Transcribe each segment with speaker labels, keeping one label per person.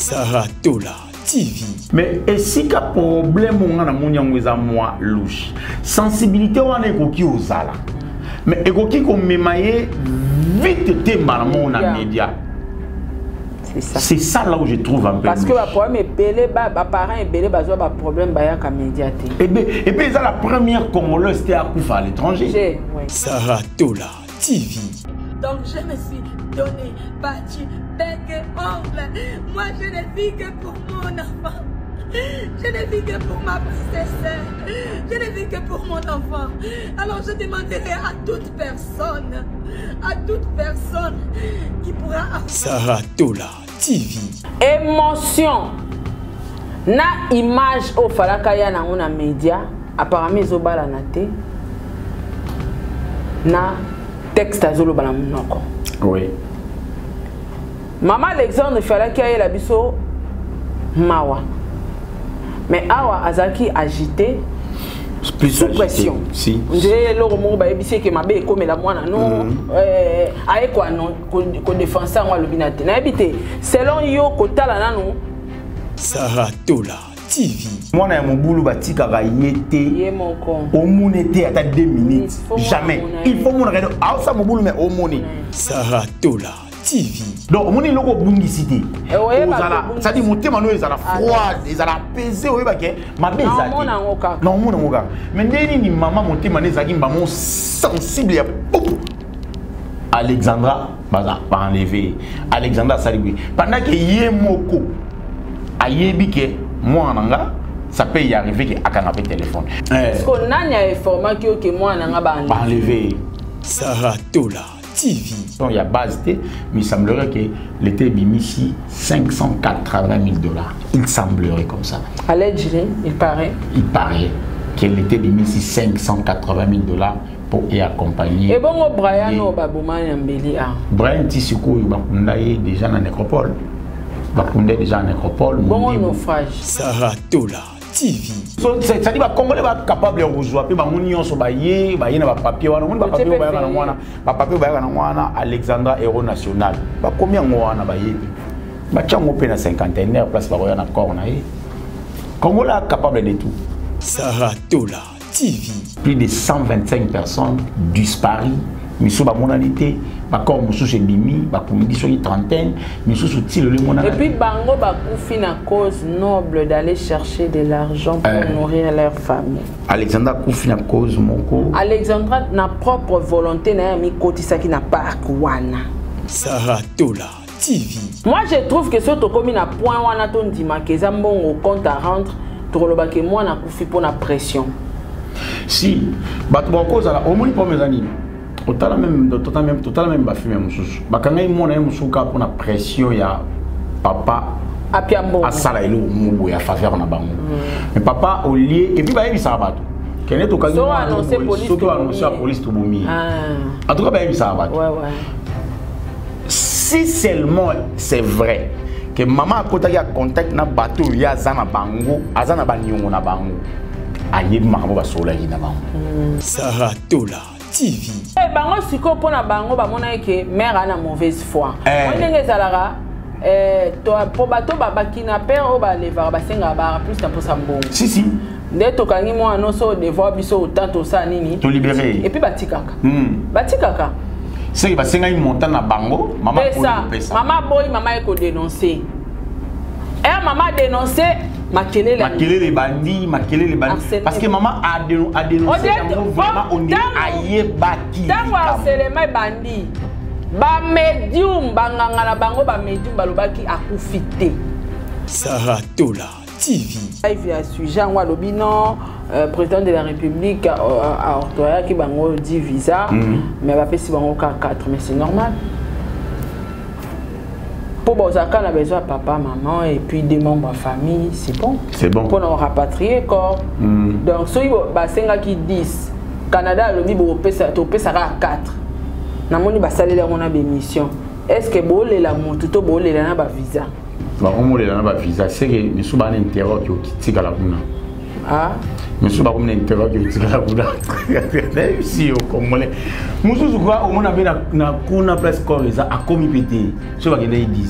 Speaker 1: Sarah Tola TV.
Speaker 2: Mais esika problème nga namoni yango eza mwa louche. Sensibilité wana ekoki ozala. Mais ekoki komema ye vite te mbala moko na média.
Speaker 3: C'est ça.
Speaker 2: C'est ça là où je trouve un peu.
Speaker 3: Parce que ba problème ebele ba ba parents ebele bazwa ba problème bayaka média te.
Speaker 2: Et puis et puis eza la première congolaise te akufa à l'étranger.
Speaker 3: Oui.
Speaker 1: Sarah Tola TV.
Speaker 4: Donc je me suis donné, battu, bec et ongle. Moi je ne vis que pour mon enfant. Je ne vis que pour ma princesse. Je ne vis que pour mon enfant. Alors je demanderai à toute personne, à toute personne qui pourra...
Speaker 1: Sarah Tola TV.
Speaker 3: Émotion. Na image oyo falaka ya nango na média apparemment ezobalana te na texte azoloba na monoko.
Speaker 2: Oui.
Speaker 3: Mama Alexandre falaki ayela biso mawa. Mais awa azalaki agité
Speaker 2: plus
Speaker 3: sous pression.
Speaker 2: Si.
Speaker 3: Nde eloko moko bayebisi eke mabe ekomela mwana no mm. eh, aye kodefense yango alobi na te nayebi te selon yo kotala nanu.
Speaker 1: Sarah Tola TV.
Speaker 2: Mwana ya mobulu batikaka ye te.
Speaker 3: Ye moko.
Speaker 2: Omoni te ata 2 minutes. Jamais. Il faut monaka aosa mobulu mais omoni.
Speaker 1: Sarah Tola TV.
Speaker 2: Donc omoni eloko obungisi te.
Speaker 3: Eh,
Speaker 2: Ozala, c'est-à-dire motema no ezala
Speaker 3: ah,
Speaker 2: froide, ezala apaisé oyeba ke mabe eza te.
Speaker 3: Naomona yango kaka.
Speaker 2: Naomona yango kaka. Mais nde nini mama motema ne ezalaki mbamo sensible ya popo. Alexandra baza ba enlever. Alexandra asali boye. Pendant que ye moko ayebi ke mwana na nga ça peut y arriver ke akanga pe téléphone.
Speaker 3: Parce que nani a informaki yo ke mwana na nga ba
Speaker 2: enlever. Enlever.
Speaker 1: Sarah Tola TV.
Speaker 2: Donc, il y a base T, mais il semblerait que l'État ebimisi 580 000 dollars. Il semblerait comme ça.
Speaker 3: Allegedly, il paraît.
Speaker 2: Il paraît que l'État ebimisi 580 000 dollars pour y accompagner.
Speaker 3: Et bon, Brian, oyo baboma na mbeli a.
Speaker 2: Brian ti sikoyo bakunda ye déjà na nécropole. Bakunda ye déjà na nécropole.
Speaker 3: Bongo naufrage.
Speaker 1: Sarah Tola TV.
Speaker 2: So, c'est-à-dire ba Congolais ba capable ya kozwa pe bango nyonso baye baye na ba papier wana omoni ba papier oyo bayaka nango wana ba papier oyo bayaka nango wana Alexandra héros national bakomi yango wana bayebi batia yango mpe na cinquantenaire place bakoya na corps na ye. Congolais capable de tout.
Speaker 1: Sarah Tola TV.
Speaker 2: Plus de 125 personnes disparues misusu bamonani te bakor mosusu ebimi bakundi soki trentaine misusu ti lelo emonana.
Speaker 3: Et puis bango bakufi na cause noble d'aller chercher de l'argent pour nourrir leur famille.
Speaker 2: Alexandra akufi na cause moko.
Speaker 3: Alexandra na propre volonté na ye amikotisaki na parc wana.
Speaker 1: Sarah Tola TV.
Speaker 3: Moi je trouve que soki tokomi na point wana tondimaka eza mbongo compte à rendre tokolobaka mwana akufi mpo na pression.
Speaker 2: Si bato bakozala omoni problème eza nini otala même totala même totala même bafilme mosusu bakangai mwana ye mosusu kaka mpona pression ya papa
Speaker 3: apia mbongo
Speaker 2: asala eloko moko boye ya faveur na bango. Mais papa olie et puis bayebisaka bato kende tokangi soki oannonce ya police tobomi ye. En tout cas bayebisaka bato. Si seulement c'est vrai que mama akotaki ya contact na bato oyo ye aza na bango aza na baniongo na bango ayebi makambo basololaki na bango.
Speaker 1: Sarah Tola TV.
Speaker 3: Eh, bango sikoyo mpo na bango bamonaki ke mare ana mauvaise foi.
Speaker 2: Eh.
Speaker 3: Moi ndenge ezalaka eh, po bato bakidnapper oyo balevaka basengaka bara plus na mposa mbongo.
Speaker 2: Si si.
Speaker 3: Nde tokangi mwana nyonso devoir biso autant tosala nini
Speaker 2: tolibere.
Speaker 3: Et puis batikaka. Batikaka.
Speaker 2: Seke basengaki montant na bango mama
Speaker 3: pesa.
Speaker 2: Pesa.
Speaker 3: Mama boyi mama ekodénonce. Eh, mama dénonce makelele.
Speaker 2: Makelele bandi, makelele bandi.
Speaker 3: Harcèlement.
Speaker 2: Parce que maman a a dénoncé yango vraiment on dirait ayebaki.
Speaker 3: Ntango harcèlement ebandi bamédium banganga na bango bamédium balobaki akufi te.
Speaker 1: Sarah Tola TV.
Speaker 3: Live ya sujet yango alobi non président de la République aoctroyaki bango 10 visa mais bapesi bango kaka 4 mais c'est normal. Po bozalaka na besoin ya papa, maman et puis des membres ya famille, c'est bon.
Speaker 2: C'est bon.
Speaker 3: Mpona orapatrier corps. Donc soki basengaki 10 Canada alobi topesaka 4 namoni basaleli yango na bémission. Est ce que bolela motu to bolela na bavisa?
Speaker 2: Bakomolela na bavisa seke misu bana intérêt oki okitikala kuna.
Speaker 3: Ah?
Speaker 2: Misusu bakomi na intérêt oki otikala kuna. Nayebisi yo congolais mosusu kwa omona mpe na kuna place corps eza akomi mpe te soki bakendaki 10.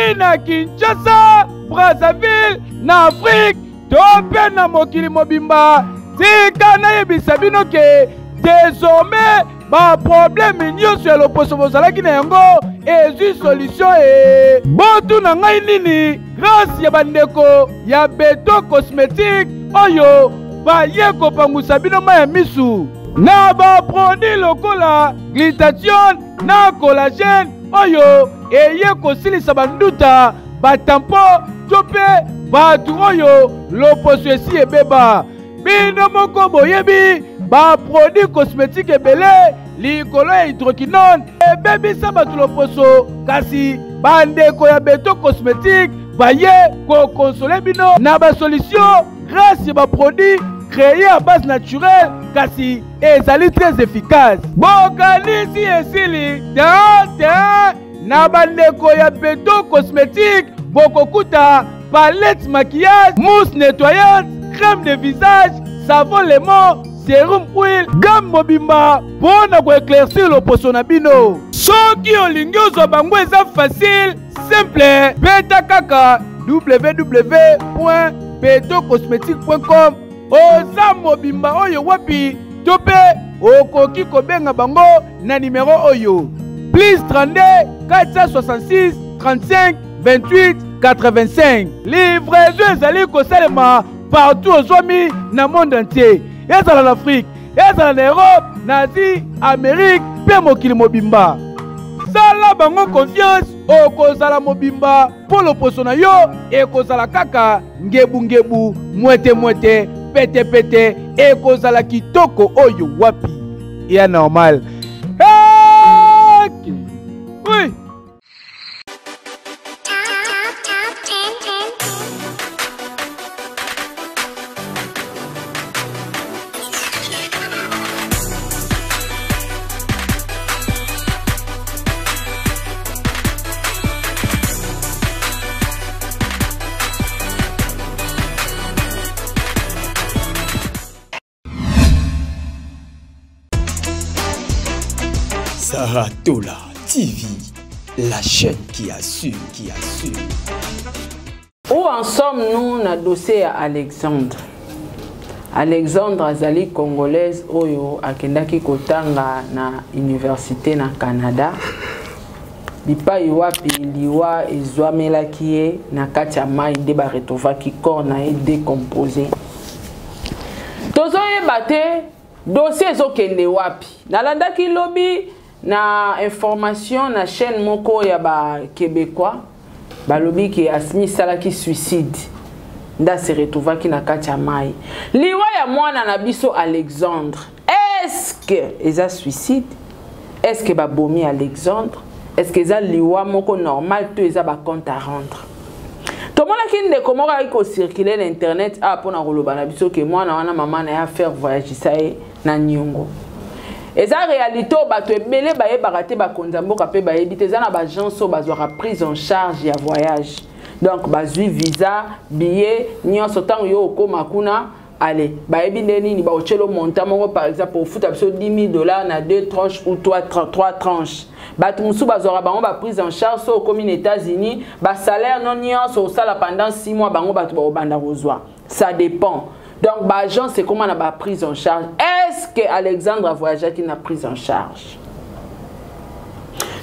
Speaker 5: Ozali na Kinshasa, Brazzaville, na Afrique to mpe na mokili mobimba, tika nayebisa bino ke désormais baprobleme nyonso ya loposo bozalaki na yango ezwi solution. E botuna ngai nini? Grâce ya bandeko ya Beto Cosmétique oyo baye kopangusa bino mai ya misu na baproduit lokola glutathione na collagène oyo eye kosilisa banduta, batampo to mpe bato oyo loposo esi ebeba. Bino moko boyebi baproduit cosmétique ebele likolo ya hydroquinone ebebisa bato loposo, kasi bandeko ya Beto Cosmétique baye kokonsole bino na basolution grâce ya baproduit créé à base naturelle kasi ezali très efficace. Bokanisi esili te te, na bandeko ya Beto Cosmétique bokokuta palette maquillage, mousse nettoyante, crème de visage, savon lemon, sérum huile, gamme mobimba mpo na koéclaircir loposo na bino. Soki olingi ozwa bango, eza facile, simple, beta kaka www.betocosmétique.com, oza mobimba oyo wapi, to mpe okoki kobenga bango na nimero oyo: plus 32 466 35 28 85. Livraison ezali kosalema partout ozwami na monde entier, ezala na Afrique, ezala na Europe, na Asie, Amérique mpe mokili mobimba. Sala bango confiance, okozala mobimba mpo loposo na yo ekozala kaka ngebungebu, mwetemwete, petepete, ekozala kitoko oyo wapi ya normal. Hey! Oui.
Speaker 1: Saratola TV, la chaîne qui assure, qui assure.
Speaker 3: Où en sommes-nous na dossier ya Alexandre? Alexandre azali Congolaise oyo akendaki kotanga na université na Canada, bipai wapi liwa ezwamelaki ye na kati ya mai, nde baretrouvaki corps na ye décomposé. Tozoyeba te dossier ezokende wapi. Nalandaki lobi na information na chaîne moko ya baquébécois, balobi ke asmi esalaki suicide, nde ase retrouvaki na kati ya mai. Liwa ya mwana na biso Alexandre, est-ce eza suicide? Est-ce que babomi Alexandre? Est-ce que eza liwa moko normal to eza bacompte à rendre? Tomonaki ndeko moko ayaki kocircule na internet awa mpona koloba na biso ke mwana wana, mama na ye afaire voyagisa ye na niongo. Eza réalité oyo bato ebele bayebaka te, bakonzi ya mboka mpe bayebi te. Eza na baagence oyo bazwaka prise en charge ya voyage, donc bazwi visa, billet nyonso. Ntango yo okóma kuna, ale bayebi nde nini baotielo montant moko, par exemple ofuta biso 10 000 $ na deux tranches ou trois tranches. Bato mosusu bazwaka bango baprise en charge. So okomi na États-Unis, basalaire no nyonso osala pendant 6 mois, bango bato bakobanda kozwa. Ça dépend. Donc baagence ekóma na baprise en charge. Est ce que Alexandre avoyageaki na prise en charge?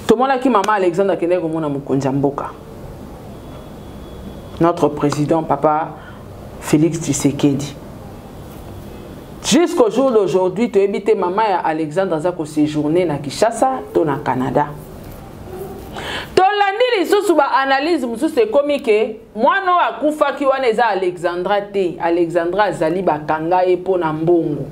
Speaker 3: Tomonaki mama Alexandre akendaki komona mokonzi ya mboka, notre président papa Félix Tshisekedi. Jusqu'au jour d'aujourd'hui, toyebi te mama ya Alexandre aza koséjourne na Kinshasa to na Canada. Tolandi lisusu baanalyse mosusu, ekomi ke mwana oyo akufaki wana eza Alexandra te. Alexandra azali, bakanga ye mpo na mbongo.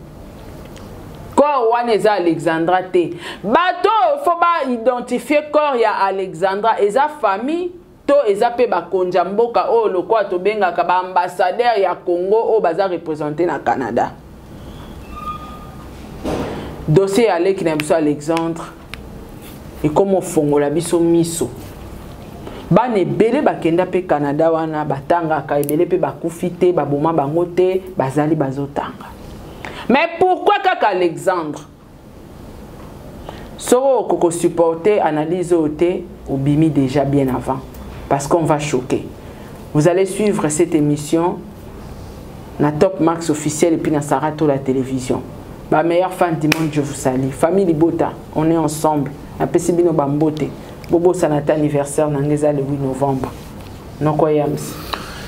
Speaker 3: Corps wana eza Alexandra te. Bato oyo fo baidentifie corps ya Alexandra, eza famille to eza mpe bakonzi ya mboka oyo lokola tobengaka baambassadeur ya Congo oyo baza représente na Canada? Dossier ya leki na biso Alexandre ekoma ofongola biso miso. Bana ebele bakenda mpe Canada wana, batangaka, ebele mpe bakufi te, baboma bango te, bazali bazotanga. Mais pourquoi kaka Alexandre? Soki okoki kosupporte analyse oyo te, obimi déjà bien avant. Parce qu'on va choquer. Vous allez suivre cette émission na Top Max officiel et puis na Sarato la télévision. Ba meilleure fan du monde, je vous salue. Famille Libota, on est ensemble. Napesi bino bambote. Bobo sanata anniversaire na ngeza le 8 novembre. Noko Yams.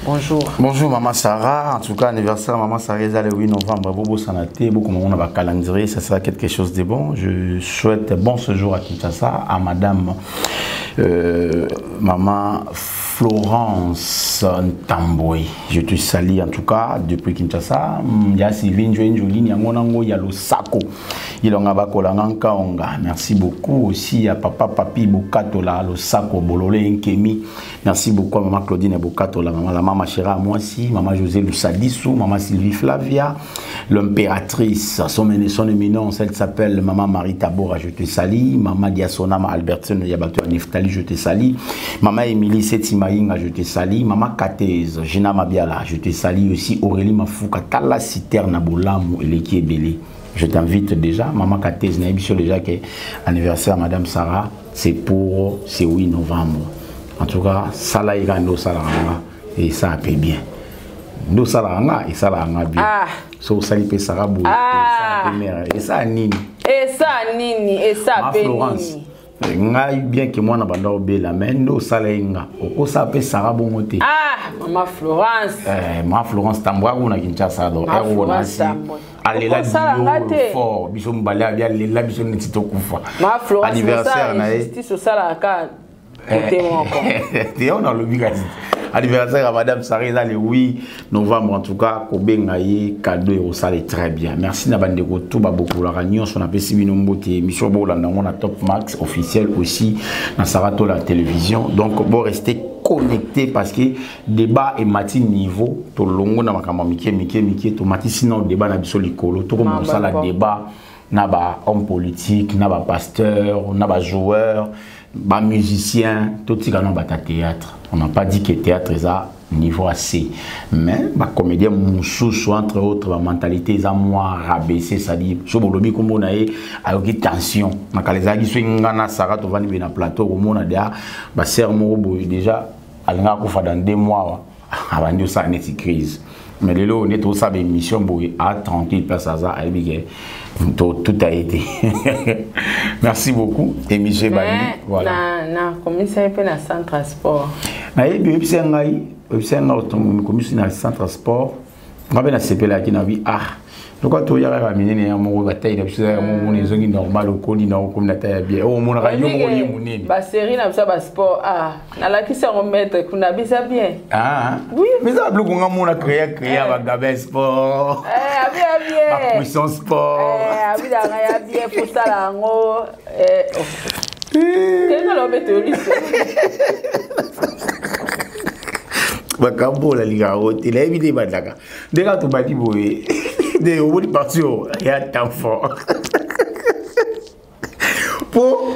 Speaker 3: Bonjour.
Speaker 2: Bonjour Maman Sarah. En tout cas, anniversaire Maman Sarah le 8 novembre. Bobo Sanate, beaucoup on va calendrier, ça sera quelque chose de bon. Je souhaite bon séjour à Kinshasa, à Madame Maman Florence Ntambwe. Je te salue en tout cas depuis Kinshasa. Il y a Sylvie Njoinjoli, Nyangonango, il y a Losako. Il en a Bakolangankaonga. Merci beaucoup aussi à Papa Papi Bokatola, Losako, Bolole Nkemi. Merci beaucoup à Maman Claudine Bokatola, Maman la Maman Chéra Mwasi, Maman José Lousadissou, Maman Sylvie Flavia, l'impératrice, son éminence, elle s'appelle Maman Marie Tabora, je te salue. Maman Diasonama Albertine Yabato Neftali, je te salue. Maman Émilie Setimaïnga, je te salue. Maman Katez, Gina Mabiala, je te salue aussi. Aurélie Mafouka, Tala Citerne Bolamu, Eleki Ebele. Je t'invite déjà, Maman Katez, Naïbisio déjà que anniversaire Madame Sarah, c'est pour c'est 8 novembre. En tout cas, ça là, il y a et ça a payé bien. Nous ça là, et ça là, bien.
Speaker 3: Ah.
Speaker 2: So ça lui Sarah Bou,
Speaker 3: ah.
Speaker 2: Et ça nini.
Speaker 3: Et ça nini, et ça
Speaker 2: Ma Florence. Ngai bien que moi na banda obela mais ndo sala inga okosa pe Sarah bongote.
Speaker 3: Ah, Maman Florence.
Speaker 2: Eh, Maman Florence Tambwa kuna Kinshasa do.
Speaker 3: Ma Florence Tambwa.
Speaker 2: Alela bio fort biso mbale abia lela biso neti tokufa.
Speaker 3: Ma Florence
Speaker 2: anniversaire na ye.
Speaker 3: Justice osala ka côté moko.
Speaker 2: Te on a le bigati. Anniversaire à Madame Sarah le 8 novembre en tout cas kobenga ye cadeau et osale très bien. Merci na bande ko tout ba beaucoup la nyonso na pesi bino mbote émission bolanda ngo na Top Max officiel aussi na Sarato la télévision. Donc bon rester connecté parce que débat et mati niveau to longo na makambo mike mike mike to mati sinon débat na biso likolo to ko mosala débat na ba homme politique na ba pasteur na ba joueur ba musicien tout tika na ba théâtre. On n'a pas dit que théâtre est à niveau assez, mais ba comédien mususu entre autres ba mentalité eza moins rabaissé, c'est-à-dire so bolobi kombo na ye ayoki tension na kaleza ki so ngana Sarah to vandi na plateau komona dia ba ser moko boye déjà alinga kufa dans 2 mois abandi osala neti crise. Mais lelo on est au sabe émission boye à tranquille place à ça ayebi ke tout a été. Merci beaucoup émission bandi voilà.
Speaker 3: Na commissaire pe na centre sport.
Speaker 2: Na yebi yebisa ngai yebisa ngai otongo commissaire na centre sport ngabe na sepela ki na bi ah lokwa to yaka ba minene ya moko ba taille na biso ya moko ne zongi normal okoli na okomi na taille ya bien o mona ka yo moko ye munene
Speaker 3: ba série na biso ba sport ah na lakisa remettre kuna bisa bien
Speaker 2: ah
Speaker 3: oui
Speaker 2: mais ça biloko nga mona créa créa ba gabe sport
Speaker 3: eh abi bien
Speaker 2: ba puissance sport
Speaker 3: eh abi da ya bien pour ça la ngo eh kenga lo beto liso
Speaker 2: makambo la linga te la yebi te ebandaka ndenge tobandi boye nde omoni parti oyo ya temps fort po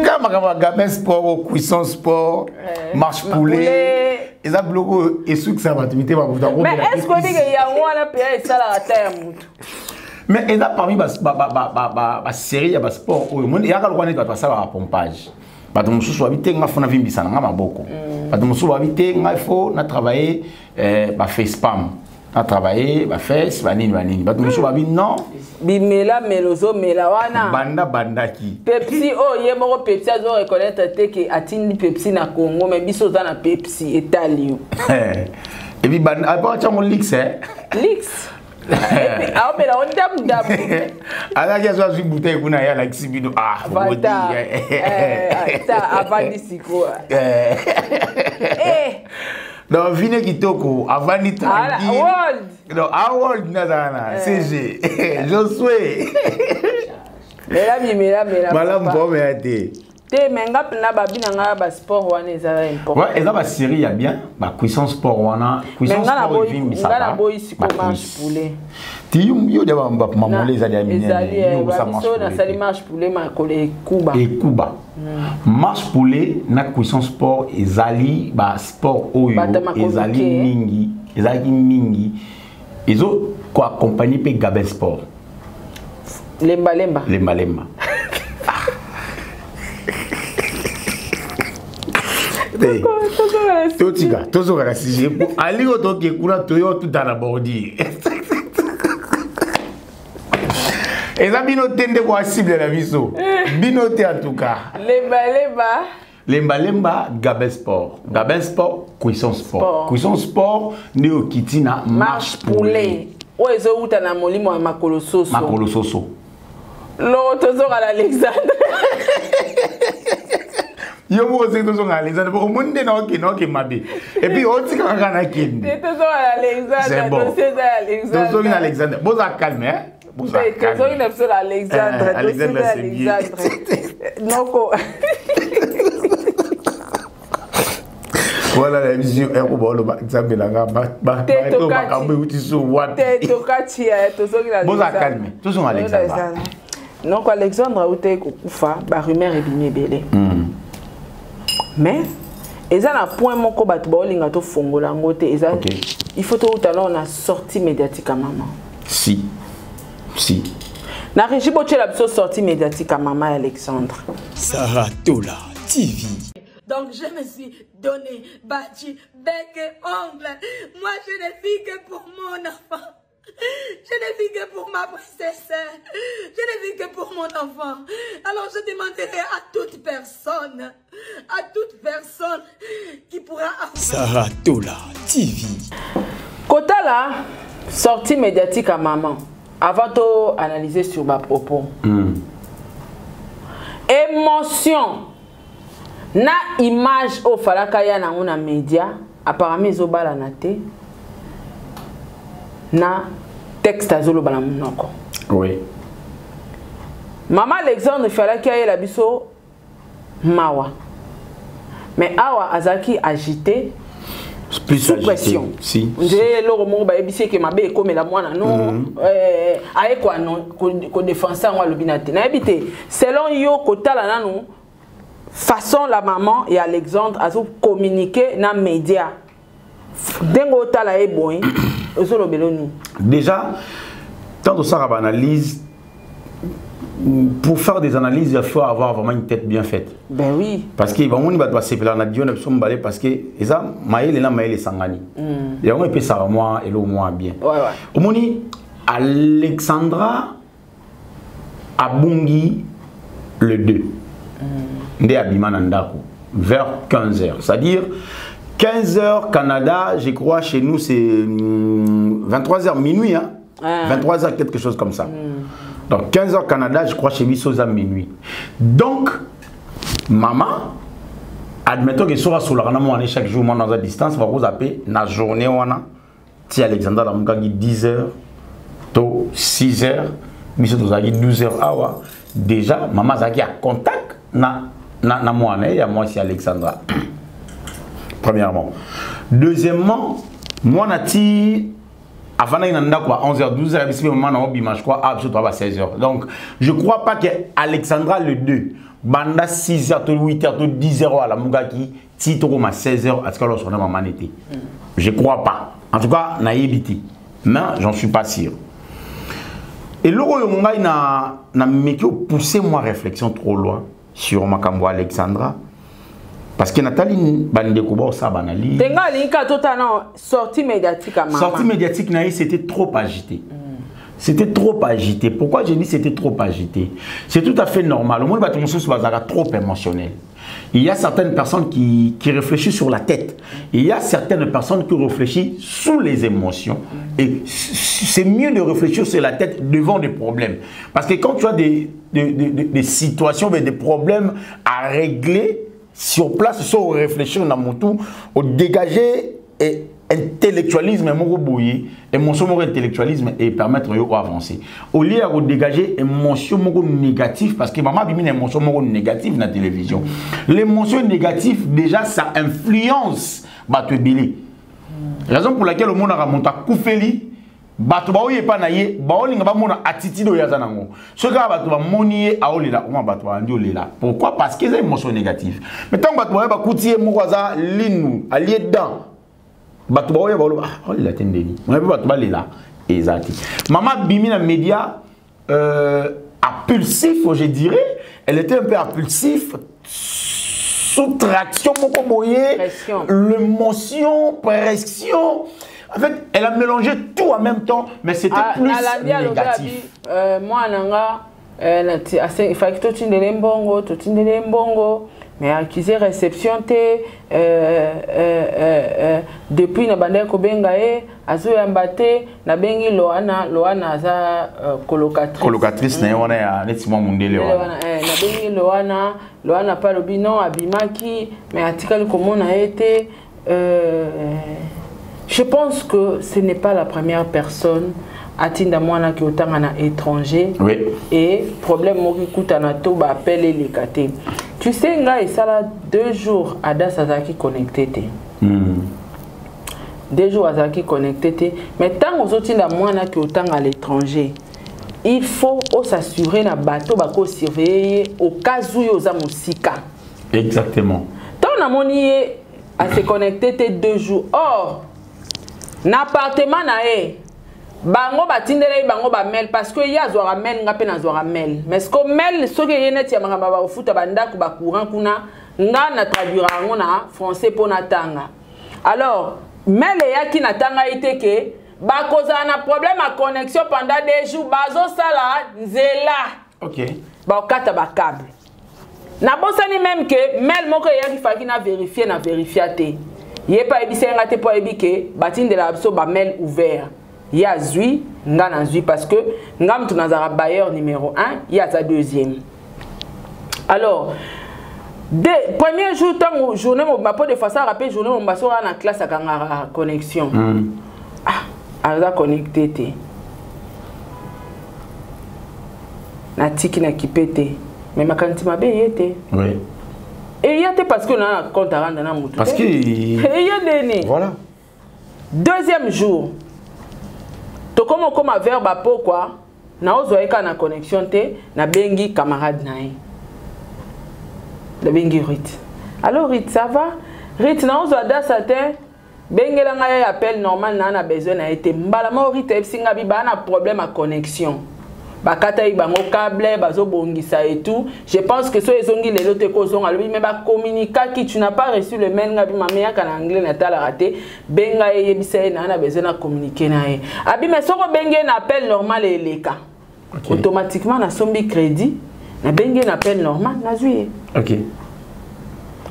Speaker 2: kaka makambo ya gamin sport cuisson sport marche poulet eza biloko oyo esukisaka bato mitema moto
Speaker 3: mais est ce que odike yango wana mpenza esalaka ta ya motu
Speaker 2: mais eza parmi basérie ya basport oyo omoni eyaka lokola neti bato basalaka pompage bato mosusu babi te nga fo navimbisa na nga maboko bato mosusu babi te nga fo na travailler baface pam na travailler bafesse banini banini bato mosusu babi non
Speaker 3: bimela mela ozomela wana
Speaker 2: banda bandaki
Speaker 3: Pepsi oyo ye moko Pepsi azo reconnaître te ke atindi Pepsi na Congo mais biso oza na Pepsi etali yo
Speaker 2: et puis banda lix
Speaker 3: lix aomela o ndamu ndamu
Speaker 2: azalaki azo azwi bouteille kuna ye alakisi bino
Speaker 3: ata avandi sikoyo
Speaker 2: donc vine kitoko avandi tranquille donc awold nazala na cg josue
Speaker 3: mela bimela mela
Speaker 2: malamu mpo omela te
Speaker 3: te mais nga mpena babi na nga basport wana eza important
Speaker 2: ouais eza basérie ya bien bacuisson sport wana cuisson sport evimbisaka
Speaker 3: nga naboyi siko marche poulet
Speaker 2: ti yo dia bamamole ezali ya minene
Speaker 3: biso nasali marche poulet makolo ekuba
Speaker 2: ekuba marche poulet na cuisson sport ezali basport oyo ezali mingi ezalaki mingi ezo koaccompagne mpe gabel sport
Speaker 3: lemba lemba
Speaker 2: lemba lemba. Totika, tozoka na sujet po ali oyo toke kuna toyo tuta na bordure. Eza bino te nde kwa cible na biso. Bino te en tout cas.
Speaker 3: Lemba lemba.
Speaker 2: Lemba lemba Gabin Sport. Gabin Sport, Cuisson Sport.
Speaker 3: Sport.
Speaker 2: Cuisson Sport nde okiti na
Speaker 3: marche poulet. Oyo ezowuta na molimo ya makolo soso.
Speaker 2: Makolo soso.
Speaker 3: Loro tozonga na Alexandre.
Speaker 2: Yo moko soki tozonga Alexandre po omoni nde naokende oke mabe et puis otika kaka nakende.
Speaker 3: Tozonga na Alexandre, dossier eza ya Alexandre.
Speaker 2: Tozongi na Alexandre, boza calme hein. Boza calme.
Speaker 3: Tozongi na biso na Alexandre, dossier eza ya Alexandre. Noko.
Speaker 2: Voilà la vision ero baoloba nzambe na nga makambo euti so wapi.
Speaker 3: Tokati tozongi na
Speaker 2: boza calme, tozonga Alexandre.
Speaker 3: Donc Alexandre autaki kokufa, barumeur ebimi ebele. Mais eza na point moko bato baolinga tofongola yango te, eza il faut touta nao na sortie médiatique ya mama.
Speaker 2: Si si
Speaker 3: na régie botyela biso sortie médiatique ya mama ya Alexandre.
Speaker 1: Sarah Tola TV.
Speaker 4: Donc je me suis donné, battu, bec et ongle. Moi je ne vis que pour mon enfant. Je ne vis que pour ma princesse. Je ne vis que pour mon enfant. Alors je demanderai à toute personne qui pourra avoir...
Speaker 1: Sarah Tola TV.
Speaker 3: Kotala, sortie médiatique à maman. Avant de analyser sur ma propos. Émotion. Na image au falaka ya na una média, apparemment ezobala na te. Na texte azoloba na monoko.
Speaker 2: Oui.
Speaker 3: Maman Alexandre falaki ayela biso mawa. Mais awa azaki agité,
Speaker 2: plus
Speaker 3: sous pression.
Speaker 2: Si.
Speaker 3: Nde eloko moko bayebisi ke mabe ekomela mwana no, aye ko ko défenser ngo alobi na te. Nayebi te, selon yo kotala nanu façon la maman et Alexandre azo communiquer na média. Dengo otala ye boy, ozolobelo ni.
Speaker 2: Déjà, tant que ça analyse, pour faire des analyses, il faut avoir vraiment une tête bien faite.
Speaker 3: Ben oui.
Speaker 2: Parce que bon, on va se faire na diona biso mbale parce que eza mayele na mayele sangani. Yango epesa moi et le moi bien.
Speaker 3: Ouais ouais.
Speaker 2: Omoni Alexandra abungi le 2. Nde abima na ndako vers 15h, c'est-à-dire 15h Canada, je crois chez nous c'est 23h minuit hein. 23h quelque chose comme ça. Donc 15h Canada, je crois chez biso à minuit. Donc maman, admettons que sera sur la moi chaque jour moi dans la distance va vous appeler na journée wana ti Alexandra la mukangi 10h to 6h biso tozalaki 12h awa déjà maman azalaki ya contact na na mwana ya mwasi Alexandra. Premièrement. Deuxièmement, mwana ti avant na ndako à 11h 12h biso maman na obima je crois à biso à 16h. Donc je crois pas que Alexandra le 2 banda 6h to 8h to 10h à la mugaki ti to ma 16h à ce que son maman était. Je crois pas. En tout cas, na yebiti. Mais j'en suis pas sûr. Et loko yo ngai na na meki pousser moi réflexion trop loin sur makambo Alexandra. Parce que Nathalie bandeko ba sa banali.
Speaker 3: Tenga linka totalement sortie médiatique à maman.
Speaker 2: Sortie médiatique naï, c'était trop agité. C'était trop agité. Pourquoi je dis c'était trop agité? C'est tout à fait normal. Au moins bato mosusu bazaka trop émotionnel. Il y a certaines personnes qui réfléchissent sur la tête. Il y a certaines personnes qui réfléchissent sous les émotions. Et c'est mieux de réfléchir sur la tête devant des problèmes. Parce que quand tu as des situations, des problèmes à régler sur place, sans réfléchir dans mon tout, au dégager et intellectualisme moko boye, émotion moko intellectualisme et permettre yo avancer. Au lieu de dégager émotion moko négative, parce que maman a mis une émotion moko négative dans la télévision. L'émotion négative, déjà, ça influence bato ebele. Raison pour laquelle le monde a remonté à Koufeli, bato ba oye pa na ye, ba olinga ba mona attitude oyo aza nango. Soki kaka bato ba moni ye, aolela, oma bato ba andi olela. Pourquoi? Parce que c'est une émotion négative. Mais tant que bato ba bakuti ye moko aza linu, alie dent, bato ba oye ba oloba, ah, olela te ndeni. On a vu bato ba lela. Exact. Maman bimi na média, impulsif, je dirais. Elle était un peu impulsif, Soustraction moko boye, l'émotion, pression. En fait, elle a mélangé tout en même temps, mais c'était ah, plus négatif.
Speaker 3: Moi, nanga, il fallait que totindele mbongo, totindele mbongo, mais accusé réception te, depuis na bandaki kobenga ye, azoyamba te, nabengi Loana, Loana aza colocatrice.
Speaker 2: Colocatrice na ye wana ya neti mwa mundele wana.
Speaker 3: Nabengi Loana, Loana pa alobi non, abimaki, mais atikali komona ye te. Je pense que ce n'est pas la première personne atinda mwana ki otanga na étranger.
Speaker 2: Oui.
Speaker 3: Et problème moko ekutana to baappel eleka te. Tu sais, ngai esala 2 jours Adas azalaki connecté te. 2 jours azalaki connecté te, mais ntango ozotinda mwana ki otanga à l'étranger, il faut os'assurer na bato bakosurveille ye au cas où yo oza mosika. Ntango namoni ye ase connecté te 2 jours, or na appartement na ye, bango batindela ye bango bamail, parce que ye azwaka mail, nga mpe nazwaka mail, mais ce que mail soki eye neti ya makambo ya bakofuta bandako, bacourant kuna, nga na traduira yango na français mpo natanga. Alors mail eyaki, natanga ye te ke bakozala na problème ya connexion pendant 2 jours, bazosala nzela, bakokata bacâble. Nabosani même ke mail moko eyaki, faki na vérifie, na vérifia te. Ye mpe ayebisi ye nga te, mpo ayebi ke batindelaka biso bamail ouvert. Ye azwi, nga nazwi, parce que nga mutu nazalaka bailleur numéro 1, ye aza deuxième. Alors de premier jour, ntango journée mobimba, mpo de fois asalaka mpe journée mobimba, soki aza na classe akangaka connexion. Ah, aza connecté te, natiki na kipe te, mais makanisi mabe eye te. Eya te parce que na na compte à rendre na mutu.
Speaker 2: Parce que
Speaker 3: eye ndeni.
Speaker 2: Voilà.
Speaker 3: Deuxième jour, tokoma okoma vers bapokwa, naozwa ye kaka na connexion te. Nabengi camarade na ye, nabengi Rit. Allo Rit, ça va Rit? Naozwa dasa te, bengela ngai ye appel normal, naa na besoin na ye te. Mbala moko Rit ayebisi ngai bi baa na problème ya connexion, bakataki bango câble, bazobongisa et tout. Je pense que so ezongi lelo te, kozonga alobi, mais bacommuniquaki, tu n'as pas reçu le mail? Ngai bi mama eyaka na anglais, natalaka te. Benga ye, yebisa ye naa na besoin na communiquer na ye. Abi mais soki obengi ye na appel normal eleka. Automatiquement nasombi crédit, nabengi ye na appel normal, nazwi ye.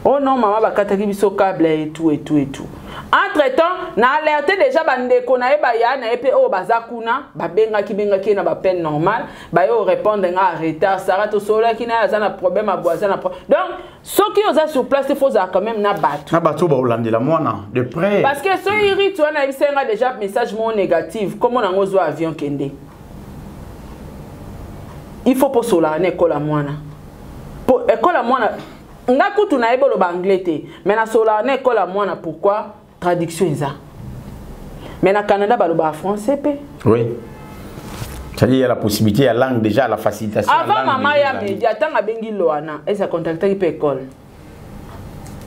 Speaker 3: Oh non mama, bakataki biso câble et tout et tout et tout. Entre temps na alerte déjà bandeko na ye, baya na ye mpe oyo baza kuna, babengaki bengaki ye na baappel normal, baye orépondre nga en retard. Sara, tosololaki na ye, aza na problème abo, aza na donc soki oza sur place te, faut ozala quand même na bato.
Speaker 2: Na bato baolandela mwana de près.
Speaker 3: Parce que soki rite wana ayebisa nga déjà message moko négative, kombo nango ozwa avion kende. Il faut posolaka na ekole ya mwana, po ekole ya mwana, nga kutu nayebi oloba anglais te, mais nasolaka na ekole ya mwana. Pourquoi? Traduction eza, mais na Canada balobaka français mpe.
Speaker 2: Oui. C'est-à-dire, il y a la possibilité, il y a langue déjà, la facilitation.
Speaker 3: Avant mama ya média, ntango abengi Loana, ese acontactaki mpe école?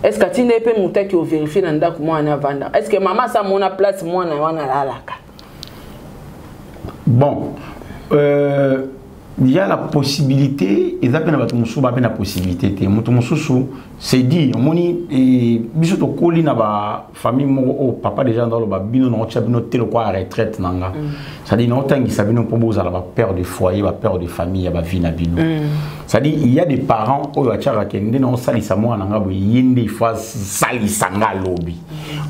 Speaker 3: Est ce que atinda ye mpe moto aki ovérifie na ndako mwana avanda? Est ce que mama asa mona place mwana wana alalaka?
Speaker 2: Bon, il y a la possibilité, eza mpe na bato mosusu bape na possibilité te. Moto mosusu, c'est dit, omoni biso tokoli na bafamille moko oyo papa déjà ndaloba bino naotya bino te lokwa ya retraite na nga, c'est-à-dire naotangisa bino mpo bozala bapère de foyer, bapère de famille ya bavie na bino. C'est-à-dire, il y a des parents oyo atiaka ke nde naosalisa mwana na nga boye, ye nde il faut asalisa nga alobi.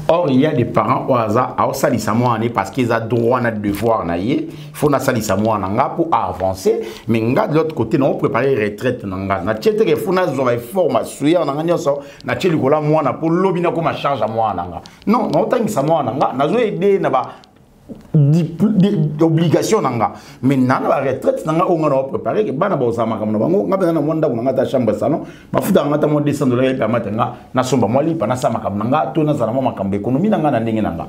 Speaker 2: Or il y a des parents oyo aza aosalisa mwana ne parce que eza droit na devoir na ye, faut nasalisa mwana na nga pour avancer, mais nga de l'autre côté nao préparer retraite na nga, natie teke faut nazwa effort masuya na nga nyonso natie likolo ya mwana mpo lobi nakoma charge ya mwana na nga. Non, naotangisa mwana na nga, nazo aider na ba obligation na nga, mais na na baretraite na nga oyo nga na bapréparé ke bana bazala makambo na bango. Nga mpenza na mwa ndako na nga, ata chambre salon, bafutaka nga ata mwa 200 $, epermettre nga nasomba mwa lipa, nasala makambo na nga, to nazala mwa makambo économie na nga na ndenge na nga.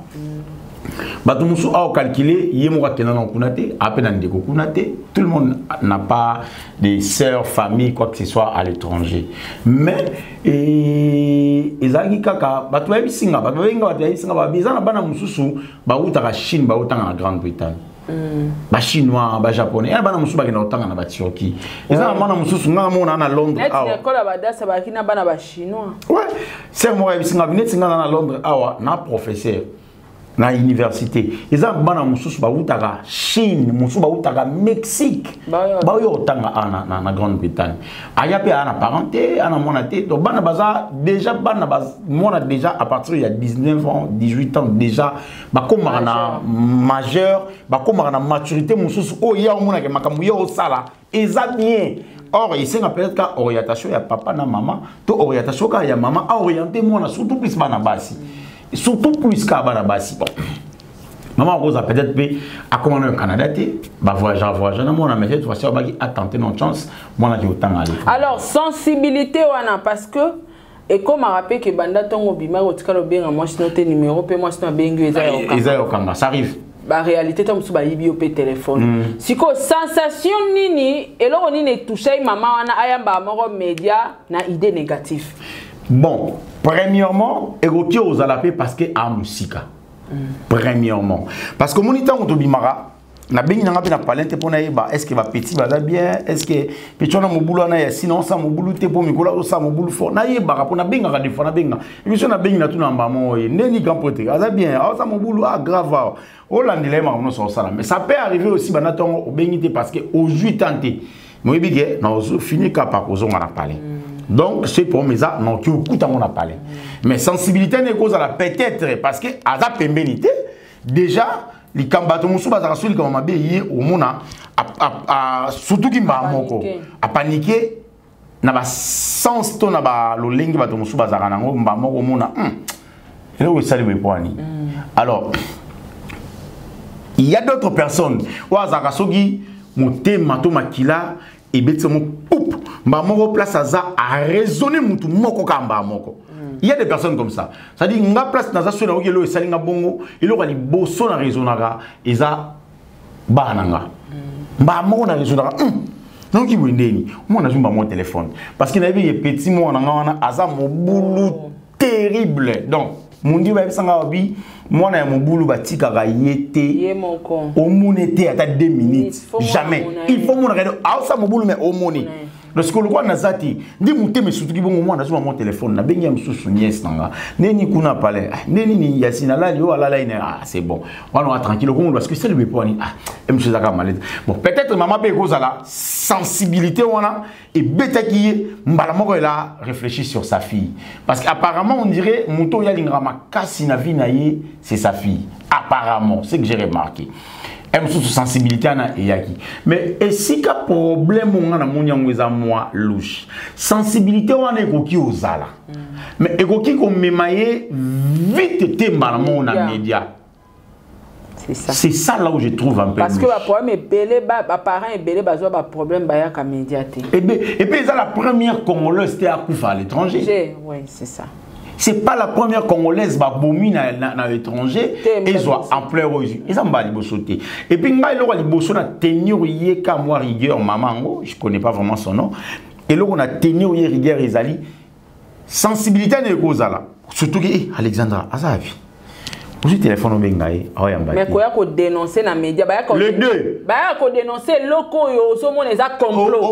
Speaker 2: Bato mosusu awa calculer ye moko akenda na kuna te, ape na ndeko kuna te. Tout le monde n'a pas des sœurs, famille, quoi que ce soit à l'étranger, mais ezalaki kaka bato bayebisi nga, bato babenga, bato bayebisi nga, babi eza na bana mosusu bautaka Chine, bautanga na Grande-Bretagne. Bachinois, Bajaponais, ya bana mosusu bakenda kotanga na Baturquie. Eza na mwana mosusu nga mona na Londres
Speaker 3: awa, école ya badasa bayaki na bana Bachinois.
Speaker 2: Ouais, sœur moko ayebisi nga neti nga na Londres awa, na professeur na université, eza bana mosusu bautaka Chine, mosusu bautaka Mexique, baoyo kotanga awa na Grande-Bretagne. Aya mpe aya na parent te, aya na mwana te. Donc bana baza déjà, bana mwana déjà à partir ya 19 ans, 18 ans déjà bakomaka na majeur, bakomaka na maturité mosusu oyo ya omonaka makambo ya osala eza bien. Or esenga peut-être ka orientation ya papa na mama, to orientation kaka ya mama, aoriente mwana, surtout plus bana basi, surtout plus kaka bana basi. Bon, mama akozwa peut-être mpe akoma na Canada te, bavoyage, avoyage na mwana, mais cette fois-ci abaki atente non chance, mwana aki kotanga.
Speaker 3: Alors sensibilité wana, parce que ekomaka mpe ke banda ntongo obimaki, otikala obenga mwasi no te, numéro mpe mwasi no abengi eza
Speaker 2: ya eza ya okanga, ça arrive.
Speaker 3: Baréalité to mosusu bayibi yo mpe telefone. Sikoyo sensation nini, eloko nini etouchai mama wana ayambaka moko média na idée négative?
Speaker 2: Bon, premièrement, ekoki ozala mpe parce que amosika. Premièrement parce que omoni, ntango tobimaka, nabengi nanga mpe na palin te mpo nayeba est ce que bapetits baza bien, est ce que petit wana mobulu wana ya sina osala mobulu te, mpo mikolo azosala mobulu fort. Nayebaka mpo nabengaka des fois, nabenga émission, nabengi, natuna mbamo oye ndeni grand prêtre aza bien, aosala mobulu, ah grave, awa olandela ye makambo nyonso osala. Mais ça peut arriver aussi, banda ntongo obengi te parce que ozwi temps te, moyebi ke nazofini kaka kozonga na palin. Donc ce problème eza noki okuta ngo na palin. Mais sensibilité ne ekozala peut-être parce que aza pembeni te. Déjà likambo, bato mosusu bazalaka so likambo mabe ye omona, surtout mbala moko apanike na basens to na balolenge bato mosusu bazalaka nango, mbala moko omona eloko esali boye po ani. Alors il y a d'autres personnes oyo azalaka soki motema to makila ebeti mo poup, mbala moko place aza araisonne mutu moko kaka mbala moko. Il y a des personnes comme ça, c'est-à-dire nga place naza, soki nayoki eloko esali nga bongo, eloko ya liboso na raisonnaka eza bana na nga. Mbala moko na raisonnaka, nayoki boye ndeni mwana azwi mbala moko téléphone, parce que nayebi ye petit mwana nga wana aza mobulu terrible. Donc mundi bayebisanga babi mwana ya mobulu batikaka ye te, omoni te ata 2 minutes, jamais. Il faut monaka aosa mobulu, mais omoni parce que lokwa naza te nde motema esutuki bongo. Mwana azwa mo telefone, nabengi ya mosusu nièce na nga, ndeni kuna pale, nde nini Yasine alali oyo alala ine, ah c'est bon, wana wa tranquille okomona parce que seli boye po wani, ah mosusu ezaka malade. Bon, peut-être mama mpe ekozala sensibilité wana ebetaki ye mbala moko, elle a réfléchi sur sa fille, parce qu'apparemment on dirait moto oyo alingaka makasi na vie na ye, c'est sa fille, apparemment, c'est que j'ai remarqué. Mosusu sensibilité wana eyaki. Mais esika problème nga namoni yango eza mwa louche. Sensibilité wana ekoki ozala, mais ekoki komema ye vite te mbala moko na média.
Speaker 3: C'est ça.
Speaker 2: C'est ça là où je trouve un peu.
Speaker 3: Parce que baproblème ebele, baparent ebele bazwa baproblème, bayaka média te.
Speaker 2: Et puis eza la première Congolaise te akufa à l'étranger.
Speaker 3: Oui, c'est ça.
Speaker 2: C'est pas la première Congolaise babomi na étranger ezwa ampleur oyo eza mbala liboso te. Et puis ngai eloko ya liboso na tenir ye ka mwa rigueur, mama yango, je connais pas vraiment son nom, eloko na tenir ye rigueur ezali sensibilité na ekozala surtout ke eh, Alexandra aza avi, ozwi telefone obenga ye, aoyamba.
Speaker 3: Mais koya kodénonce na média,
Speaker 2: bayaka le deux.
Speaker 3: Bayaka kodénonce eloko oyo ozomona eza complot.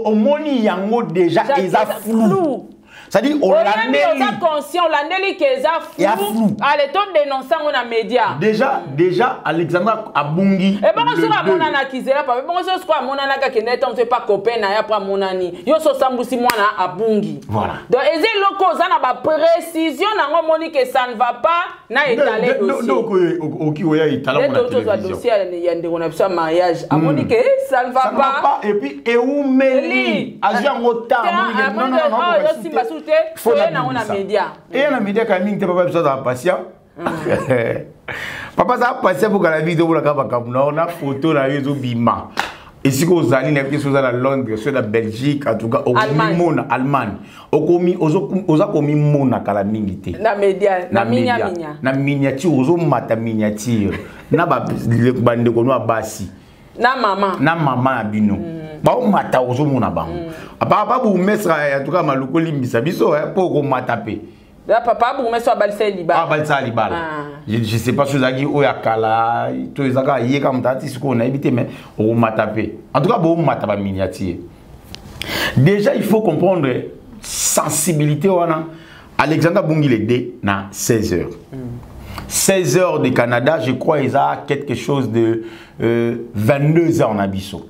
Speaker 2: Omoni yango déjà eza flou, c'est-à-dire
Speaker 3: olandeli, oza conscient, olandeli ke eza flou, ale todénonce yango na média.
Speaker 2: Déjà Alexandra abungi.
Speaker 3: Ebongo soki amonanaki zela papa, ebongo soki sikoyo amonanaki, akende ntango so epa copain na ye, apres amonani yo so osambusi mwana abungi.
Speaker 2: Voilà.
Speaker 3: Donc eza eloko oza na baprécision nango, omoni ke ça ne va pas na étale dossier.
Speaker 2: Oki oya etala
Speaker 3: na télévision dossier ya ndeko na biso ya mariage, amoni ke ça ne va pas.
Speaker 2: Et puis eumeli, azwi yango temps.
Speaker 3: Osimba su te, oye nango na média.
Speaker 2: Eya na média kala mingi te. Papa biso azala patient, papa aza patient mpo kala mingi tomonaka makambo na na foto na yo ezobima esika ozali na biso, oza na Londres so na Belgique, en tout cas okomimona Allemagne, okomi oza komimona kala mingi te.
Speaker 3: Na média, na minya minya.
Speaker 2: Na miniature, ozomata miniature na bandeko no ya basi.
Speaker 3: Na mama.
Speaker 2: Na mama na bino baomata, ozomona bango. Papa bourgmestre, en tout cas Maluku, olimbisa biso mpo okomata mpe.
Speaker 3: La papa bourgmestre abalisa ye libala.
Speaker 2: Abalisa libala. Je sais pas soki ezalaki oyo ya kala to ezalaka ye kaka moto ati sikoyo nayebi te, mais okomata mpe, en tout cas bomata baminiature. Déjà il faut comprendre sensibilité wana. Alexandre abungi le 2 na 16 heures. 16 heures de Canada, je crois eza quelque chose de 22 heures na biso.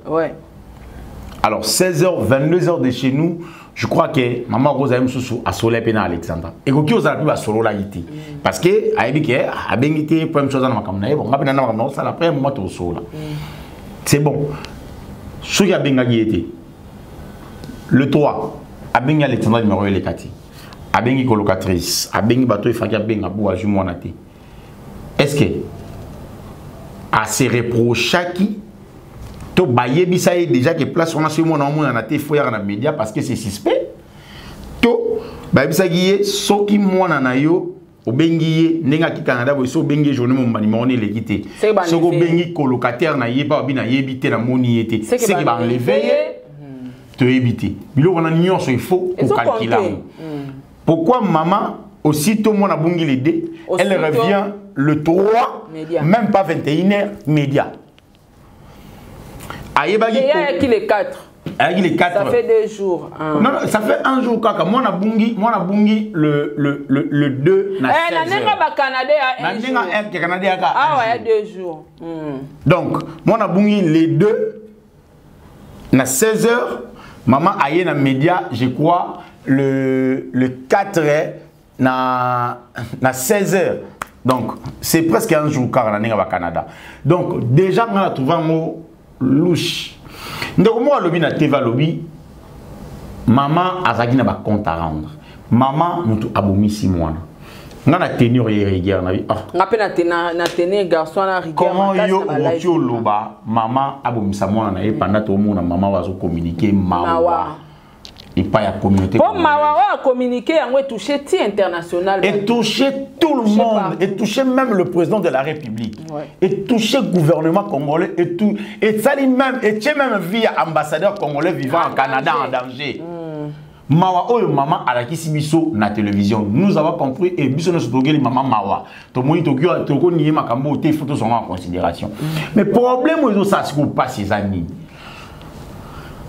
Speaker 2: Alors 16 heures, 22 heures de chez nous, je crois que maman Rose aye mosusu asola mpe na Alexandra. Ekoki ozala mpe basololaki te, parce que ayebi ke abengi te po mosusu aza na makambo na ye. Bon, nga mpe na makambo na osala, après moment tosola, c'est bon. Soki abengaki ye te le 3, abengi Alexandra, numéro eleka te. Abengi colocatrice, abengi bato efaki abenga bo azwi mwana te. Est ce que ase reprochaki to bayebisa ye déjà que place wana, soki mwana omonana te, faut yaka na média parce que c'est suspect? To bayebisaki ye soki mwana na yo obengi ye ndenge aki Canada boye, so obengi ye journée momba, numéro wana eleki te, soki obengi colocataire na ye mpa babi nayebi te, namoni ye te, seke baenlever ye, toyebi te. Biloko wana nyonso il faut kocalculer yango. Pourquoi maman, aussitôt mwana abungi le 2, elle revient le 3, média. Même pas 21h, média.
Speaker 3: Ayebaki ayaki le 4.
Speaker 2: Ayaki le 4.
Speaker 3: Ça fait 2 jours.
Speaker 2: Hein. Non, non, ça fait un jour kaka. Mwana abungi le 2
Speaker 3: na eh, 16. Na ndenge ba Canada
Speaker 2: ya un jour. Na ndenge Canada ya
Speaker 3: ka. Ah ouais, 2 jours.
Speaker 2: Donc, mwana abungi le 2 na 16 heures, maman aye na média, je crois le 4 na 16 heures. Donc, c'est presque un jour kaka na ndenge ba Canada. Donc, déjà nga na trouvé yango louche. Ndeko moko alobi na TV, alobi mama azalaki na bacompte à rendre, mama motu abomisi mwana. Nga na tenir ye rigueur na bi
Speaker 3: ah. Nga mpe na tenir garçon na rigueur.
Speaker 2: Comment yo okoki oloba mama abomisa mwana na ye pendant tomona mama oyo azocommuniquer mawa epai ya communauté?
Speaker 3: Mpo mawa oyo acommuniquer yango etouche ti international.
Speaker 2: Etouche tout le monde, etouche même le président de la République, etouche gouvernement congolais et tout, esali même etie même vie ya ambassadeur congolais vivant en Canada en danger. Mawa oyo mama alakisi biso na télévision, nous avons compris et biso nyonso tokeli mama mawa. Tomoni tokoniye makambo te, il faut tozonga en considération. Mais problème oyo ezosala sikoyo mpasi eza nini?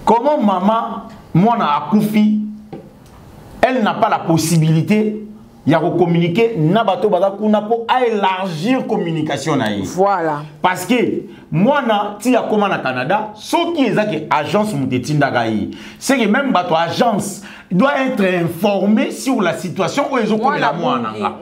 Speaker 2: Comment mama, mwana akufi, elle n'a pas la possibilité ya kocommuniquer na bato baza kuna mpo aélargir communication na ye? Parce que mwana ti akóma na Canada, soki eza ke agence moto etindaka ye, c'est que même bato agence doit être informé sur la situation oyo ezokomela mwana nga.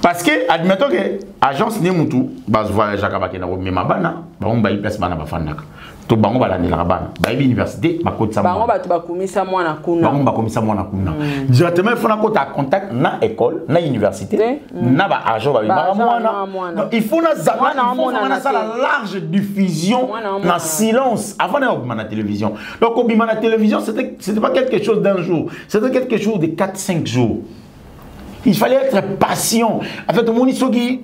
Speaker 2: Parce que admettons que agence nde mutu bavoyageaka, bakenda komema bana bango, bayi place bana bafandaka to bango balandelaka bana, bayebi université bakotisa.
Speaker 3: Bango bato bakomisa mwana kuna.
Speaker 2: Bango bakomisa mwana kuna directement. Il faut nakota contact na école, na université, na baagent babimaka mwana. Donc il faut nasala large diffusion na silence avant na kobima na télévision. Donc kobima na télévision, c'était pas quelque chose d'un jour, c'était quelque chose de 4 5 jours. Il fallait être patient. En fait, omoni soki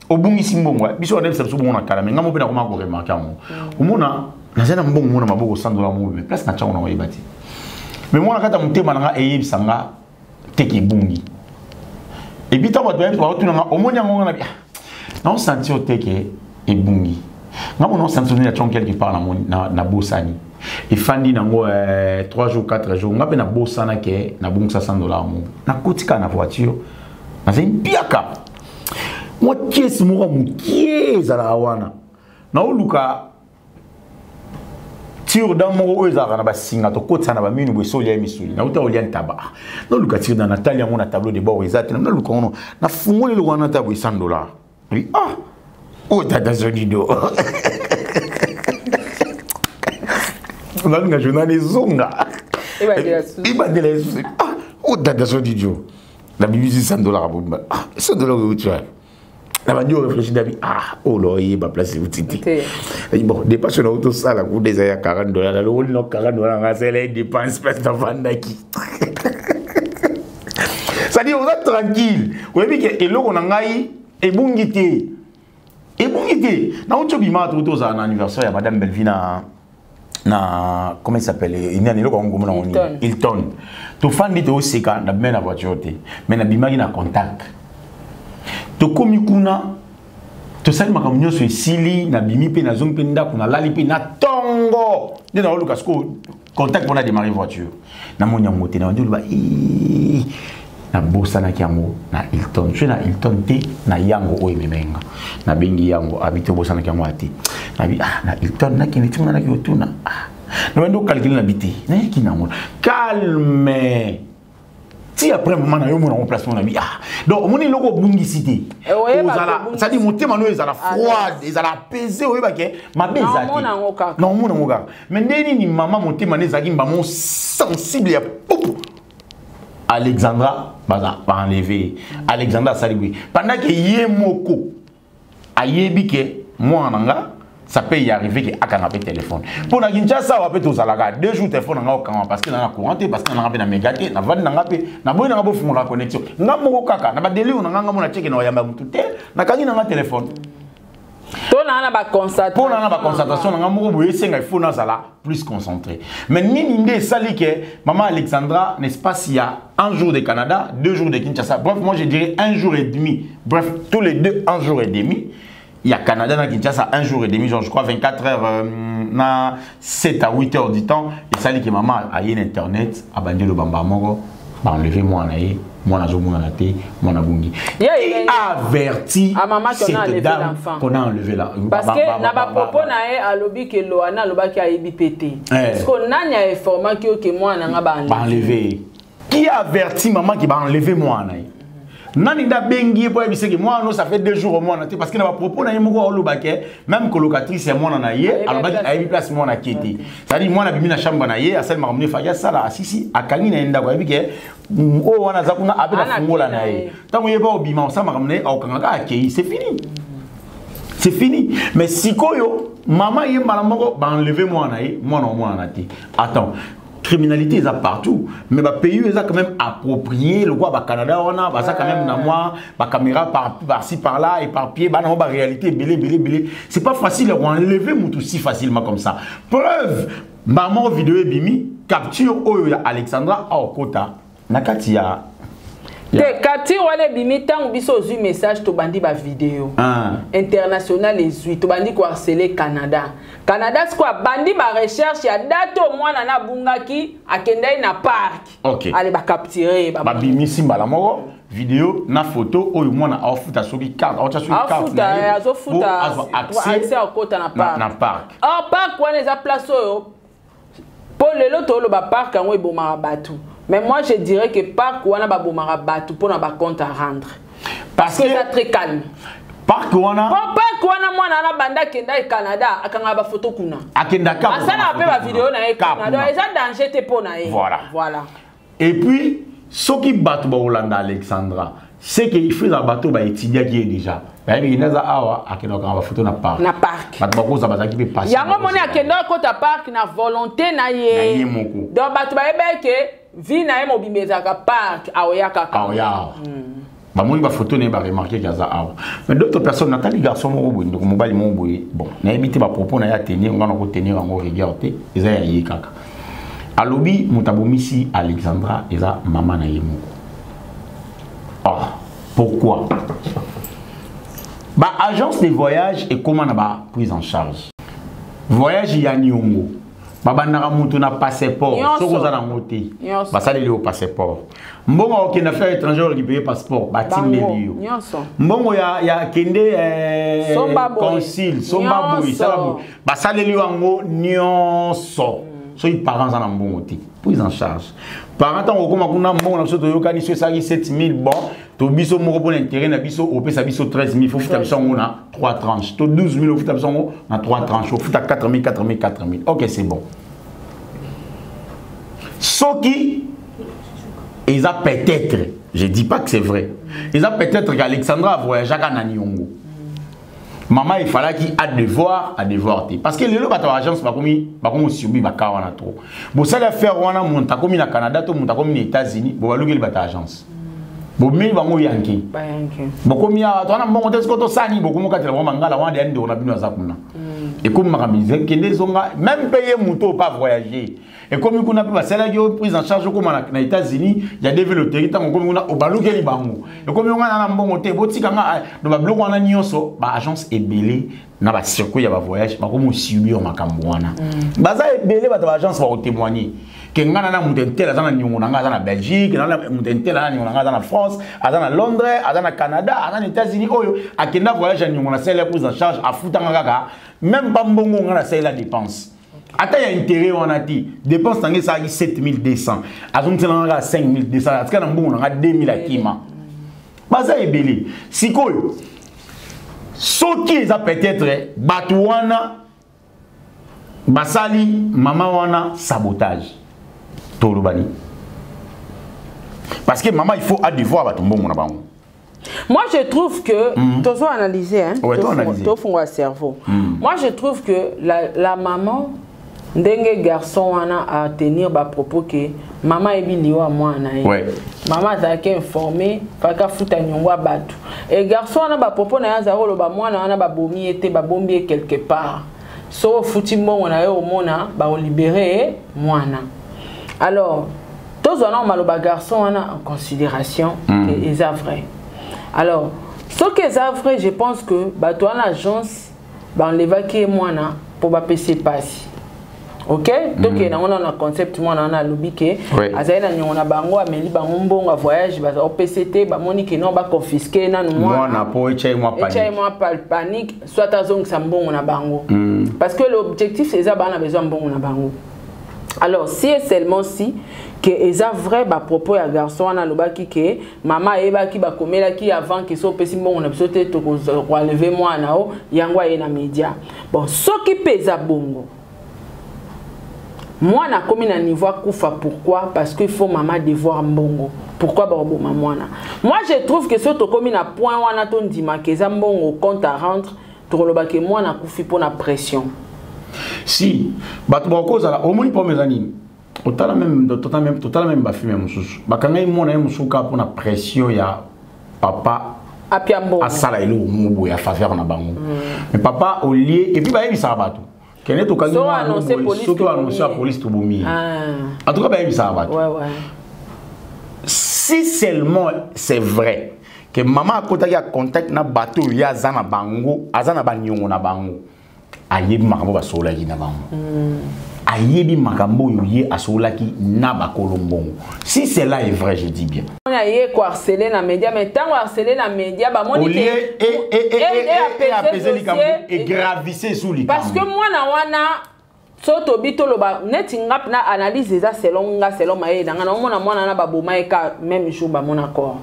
Speaker 2: obungisi mbongo, biso wana biso bongo na kala, mais nga mo mpe nakoma koremarquer yango. Omona naza na mbongo mona maboko 100 $ mo, mais place na ntango na oyeba te, mais mwana kati ya motema na nga eyebisa nga teke ebungi. Et puis ntango bato baotuna nga omoni yango, nga na bi naosentir teke ebungi. Nga mo naosentir nde na quelque part nabosani, efandi nango 3 jours, 4 jours. Nga mpe nabosana ke nabungisa 100 $ mo. Nakoti kaka na voiture, nazali mpiaka mwa caisse moko ya mokie ezalaka wana, naoluka tire-dent moko oyo ezalaka na basinga tokotisa na baminu boye so olia misuni. Nauta olia ntaba, naluka tire-dent, natali yango na tableau de bord, eza te. Naluka ngono, nafungoli eloko wana, ta boye 100 $. Ah, oyo tata Zonido, nalinga journal ezonga ebandela esusu. Ah, oyo tata Zonido, nabimisi 100 $ abomba. Ah, 100 $ euti wapi? Nabandi oréfléchir, nabi ah, oyo na oyeba place euti te. Bon, dépense na otosala kuna eza ya 40 $. Nalongoli na 40 $ nga asala dépense place navandaki. C'est-à-dire oza tranquille, oyebi ke eloko na ngai ebungi te, ebungi te. Nauti obima, to tozala na anniversaire ya madame Belvi na Na comment il s'appelle, nani, eloko yango ngomona ngo nini, Hilton. Tofandi, tooseka. Nabimaki na voiture te, mais nabimaki na contact. Tokomi kuna, tosali makambo nyonso, esili, nabimi mpe nazongi mpe ndako, nalali mpe na ntongo nde naoluka sikoyo contact mpona démarrer voiture. Namoni yango te. Nabandi oloba, nabosanaki yango na Hilton. Soki na Hilton te, na yango oyo ememenga. Nabengi yango, abi te, obosanaki yango ate. Nabi, ah, na Hilton nakende ti ngai naki otuna. Ah, nabandi ocalculer, nabi te, nayaki nango calme ti après moment na yo mona yango place mona. Bi ah, donc omoni eloko obungisi te, ozala, c'est-à-dire motema no ezala froide, ezala apaisé, oyebake mabe eza te, na omona yango kaka. Mais nde nini, mama motema nde ezalaki mbamo sensible ya pupu. Alexandra baza baenlever, Alexandra asali boye, pendant ke ye moko ayebi ke mwana na nga, ça peut y arriver ke akanga mpe téléphone. Mpo na Kinshasa awa mpe tozalaka 2 jours, téléphone na nga okangama parce que na na courant te, parce que na nga mpe na méga te. Navandi na nga mpe naboyi na nga bofungola connexion. Nga moko kaka na badelire na nga, nga mona tieke na oyamba motu te, nakangi na nga téléphone.
Speaker 3: To na na baconcentration.
Speaker 2: Mpo na na baconcentration na nga moko boye, esenga il faut nazala plus concentré. Mais nini nde esali ke mama Alexandra, n'est-ce pas, s'il y a un jour de Canada, 2 jours de Kinshasa, bref, moi je dirais un jour et demi, bref, tous les deux un jour et demi, il y a Canada na Kinshasa un jour et demi, genre je crois 24 heures na 7 à 8 heures du temps, esali ke mama aye na internet, abandi lobamba moko, baenlever mwana ye, mwana azomonana te, mwana bungi. Qui a averti
Speaker 3: à maman qu'on a
Speaker 2: cette dame qu'on a enlevé là?
Speaker 3: Parce que na bapropos na ye, alobi ke Loana alobaki ayebi pe te. Parce que nani ainformaki yo ke mwana nga
Speaker 2: baenlever? Baenlever. Qui a averti maman qui va enlever mwana ye? Nani nde abengi ye mpo ayebisaki mwana no, ça fait 2 jours mwana te? Parce que na bapropos na ye moko alobake, même colocatrice ya mwana na ye alobaki ayebi place mwana ake te. C'est-à-dire mwana abimi na chambre na ye, asali makambo nefaki asala, asisi, akangi na ye ndako, ayebi ke oyo wana aza kuna ape na fungola na ye. Ntango ye ba obima, osala makambo na ye, akokangaka, akei, c'est fini, c'est fini. Mais sikoyo mama ye mbala moko baenlever mwana ye, mwana omwana te. Attends, criminalité eza partout, mais bapays oyo eza quand même approprié lokwa bacanada wana, baza quand même na mwa bacaméra par-ci par là, éparpillé, bana mo baréalité ebele ebele ebele. C'est pas facile ya koenlever motu si facilement comme ça. Preuve, mbala moko video ebimi, capture oyo ya Alexandra aokota na kati ya
Speaker 3: Te, capture wana ebimi ntango biso ozwi message, tobandi bavideo.
Speaker 2: Ah.
Speaker 3: International ezwi, tobandi koharceler Canada. Canada sikoyo abandi barecherche ya date oyo mwana na abungaki, akendaki na parc. Ale bacapture.
Speaker 2: Babimisi mbala moko video na photo oyo mwana aofuta soki carte, aotya soki carte na ye.
Speaker 3: Azofuta.
Speaker 2: Azwa accès.
Speaker 3: Akota na parc.
Speaker 2: Na parc.
Speaker 3: Or parc wana eza place oyo, mpo lelo toloba parc yango ebomaka bato, mais moi je dirais que parc wana babomaka bato mpona bacompte à rendre.
Speaker 2: Parce
Speaker 3: que eza très calme.
Speaker 2: Parc wana.
Speaker 3: Po parc wana, mwana wana banda akenda e Canada, akangaka bafoto kuna.
Speaker 2: Akendaka.
Speaker 3: Asalaka mpe bavideo na ye kuna, donc eza danger te mpo na ye.
Speaker 2: Voilà. Et puis soki bato bakolanda Alexandra, c'est que il faut ezala bato baétudiaki ye déjà, bayebi kende aza awa, akenda kokanga bafoto na parc.
Speaker 3: Na parc.
Speaker 2: Bato bakoza bazalaki mpe
Speaker 3: pasi. Yango moni akenda okota parc na volonté na
Speaker 2: ye. Na ye moko.
Speaker 3: Donc bato bayebaki ke vie na ye mobimba ezalaka parc, aoya kaka.
Speaker 2: Aoya awa. Bamoni bafoto na ye, baremarquer ke aza awa. Mais d'autres personnes, natali garçon moko boye, ndeko mobali moko boye, bon, nayebi te bapropos na ye atenir, nga na kotenir yango rigueur te, eza ya ye kaka. Alobi moto abomisi Alexandra eza mama na ye moko. Oh, pourquoi baagence de voyage ekóma na baprise en charge voyage ya niongo? Babandaka moto na passeport. Soki oza nango te, basaleli yo passeport. Mbongo okende affaire étranger, orécupérer passeport, batindeli yo mbongo ya kende consul, somba boye, sala boye, basaleli yo yango nyonso. Soki parent aza na mbongo te, prise en charge parent, ntango okóma kuna, mbongo na biso toyokani so esalaki 7000, bon, to biso moko mpona intérêt na biso, opesa biso 13 000, fofuta biso yango na 3 tranches, to 12 000, ofuta biso yango na 3 tranches, ofuta 4 000, 4 000, 4 000. Ok, c'est bon. Soki eza peut-être, je dis pas que c'est vrai, eza peut-être qu'Alexandra avoyageaka na niongo, mama efalaki adevoir te, parce que lelo bato ya agence bakomi osubi baka wana trop. Bosali affaire wana, moto akomi na Canada to moto akomi na États-Unis, bo balukeli bato ya agence. Bomeli bango yanke. Bokomi awa toza na mbongo te, sikoyo tosani bokomi okatela bango mangala wana deya ndeko na bino aza kuna. Ekomi makambo kende ezonga même mpe ye moto oyo pas voyager. Ekomi kuna mpe basalaki yo prise en charge okóma na États-Unis ya DV loterie, ntango okomi kuna obalukeli bango. Ekomi nga na mbongo te, botika nga. Donc babiloko wana nyonso, baagence ebele na bacircuit ya bavoyage bakomi osubir makambo wana. Baza ebele bato baagence bakotémoigne ke nga na moto un tel aza na niongo na nga, aza na Belgique, na moto un tel aza na niongo na nga, aza na France, aza na Londres, aza na Canada, aza na États-Unis, oyo akenda voyage ya niongo, nasalela prise en charge, afutanga kaka même pas mbongo nga nasalela dépense, ata ya intérêt wana te. Dépense na nga esalaki 7200, azongiselanga kaka 5200, atika na mbongo na nga 2000, akima. Baza ebele. Sikoyo soki eza peut-être bato wana basali mama wana sabotage, toloba nini? Parce que mama, il faut adevoir bato mbongo na bango.
Speaker 3: Moi, je trouve que, tozo analyser, hein,
Speaker 2: Ouais, to analyser.
Speaker 3: Tofungola cerveau. Moi, je trouve que la maman, ndenge garçon wana a tenir ba propos que mama ayebi liwa mwana ye. Mama azalaki informé, faka futa nyongo ya bato. Et garçon wana, ba propos na ye azalaki koloba mwana wana babomi ye te, babombi ye quelque part. Soki ofuti mbongo na ye, omona baolibere ye mwana. Alors, tozwa nao maloba garçon wana en considération que eza vrai. Alors, soki eza vrai, je pense que bato wana agence baenlevaki ye mwana mpo bapesa ye pasi. Ok, tokende nango nano na concept mwana wana alobi ke azali na niongo na bango, ameli bango mbongo ya voyage, baza opesa te, bamoni ke non, baconfiske nanu
Speaker 2: mwana mpo etya ye mwa
Speaker 3: etya ye
Speaker 2: panique.
Speaker 3: Mwa panique, soit azongisa mbongo na bango, parce que l'objectif eza bana besoin mbongo na bango. Alors, si et seulement si que eza vrai bapropos ya garçon wana alobaki ke mama ayebaki, bakomelaki avant ke so opesi mbongo na biso te, tokoenlever mwana o yango aye na média. Bon, soki mpe eza bongo, mwana akomi na niveau akufa. Pourquoi? Parce que il faut mama devoir mbongo. Pourquoi bakoboma mwana? Moi, je trouve que so tokomi na point wana, tondimaka eza mbongo, compte à rendre, tokolobaka mwana akufi mpona pression.
Speaker 2: Si bato bakozala omoni problème eza nini? Otala même, totala même, totala même bafilme ya mosusu, bakangai mwana ye mosusu kaka mpona pression ya papa.
Speaker 3: Apia mbongo.
Speaker 2: Asala eloko moko boye ya faveur na bango, mais papa olie et puis bayebisaka bato kende tokangi
Speaker 3: So
Speaker 2: mwana
Speaker 3: annoncer
Speaker 2: boye,
Speaker 3: police,
Speaker 2: soki oannonce ya
Speaker 3: tobomi ye.
Speaker 2: Police, tobomi ye.
Speaker 3: Ah.
Speaker 2: En tout cas bayebisaka bato. Si seulement c'est vrai que mama akotaki ya contact na bato oyo ye aza na bango, aza na baniongo na bango, ayebi makambo basololaki na bango, ayebi makambo oyo ye asololaki na bakolo mbongo, si cela est vrai, je dis bien.
Speaker 3: Moni aye koharceler na média, mais ntango harceler na média, bamoni
Speaker 2: olie apese likambo, egravise su likambo.
Speaker 3: Parce que mwana wana, so tobi toloba neti nga na analyse, eza selon nga, selon mayele na nga, naomona mwana wana baboma ye ka même jour bamona corps.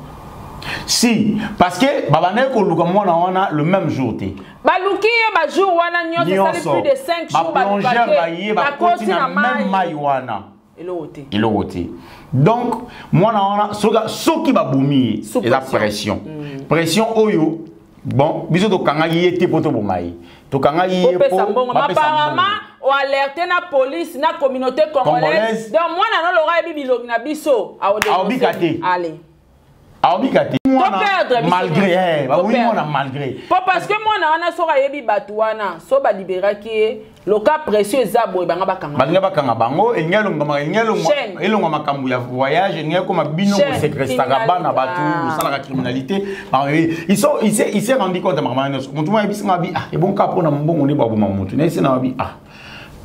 Speaker 2: Si, parce que babandaki koluka mwana wana le même jour te.
Speaker 3: Baluki ye bajour wana nyonso, esali plus de 5 jours.
Speaker 2: Baplongeur baye, bakoti na même mai wana.
Speaker 3: Eloko te.
Speaker 2: Eloko te. Donc mwana wana, soki babomi ye,
Speaker 3: Sous
Speaker 2: eza
Speaker 3: pression.
Speaker 2: Pression, pression oyo. Bon, biso tokangaki ye te mpo toboma ye, tokangaki ye
Speaker 3: popesa mbongo.
Speaker 2: Bapesa
Speaker 3: Apparemment oalerte na police, na communauté congolaise.
Speaker 2: Congolaise.
Speaker 3: Donc mwana noloka ayebi bilongi na biso.
Speaker 2: Aobika te.
Speaker 3: Ale.
Speaker 2: Aobika te.
Speaker 3: Toperdre biso
Speaker 2: malgré
Speaker 3: nyonso.
Speaker 2: Babomi
Speaker 3: Toperdre.
Speaker 2: mwana malgré.
Speaker 3: Po parce que mwana wana, soki ayebi bato wana, so baliberaki ye, loka pression eza boye, banga bakanga.
Speaker 2: Balingi bakanga bango, elingi elongama, elingi
Speaker 3: Chaîne.
Speaker 2: elongwa makambo ya voyage, elingi ekoma bino
Speaker 3: Chaîne.
Speaker 2: bosekrestaka bana bato.
Speaker 3: Ah.
Speaker 2: Bosalaka criminalité. Il s'est rendu compte ya makambo wana nyonso. Motu moko ayebisi nga bi: "Ah, ebonka mpona mbongo nde baboma motu." Nayebisi na babi: "Ah,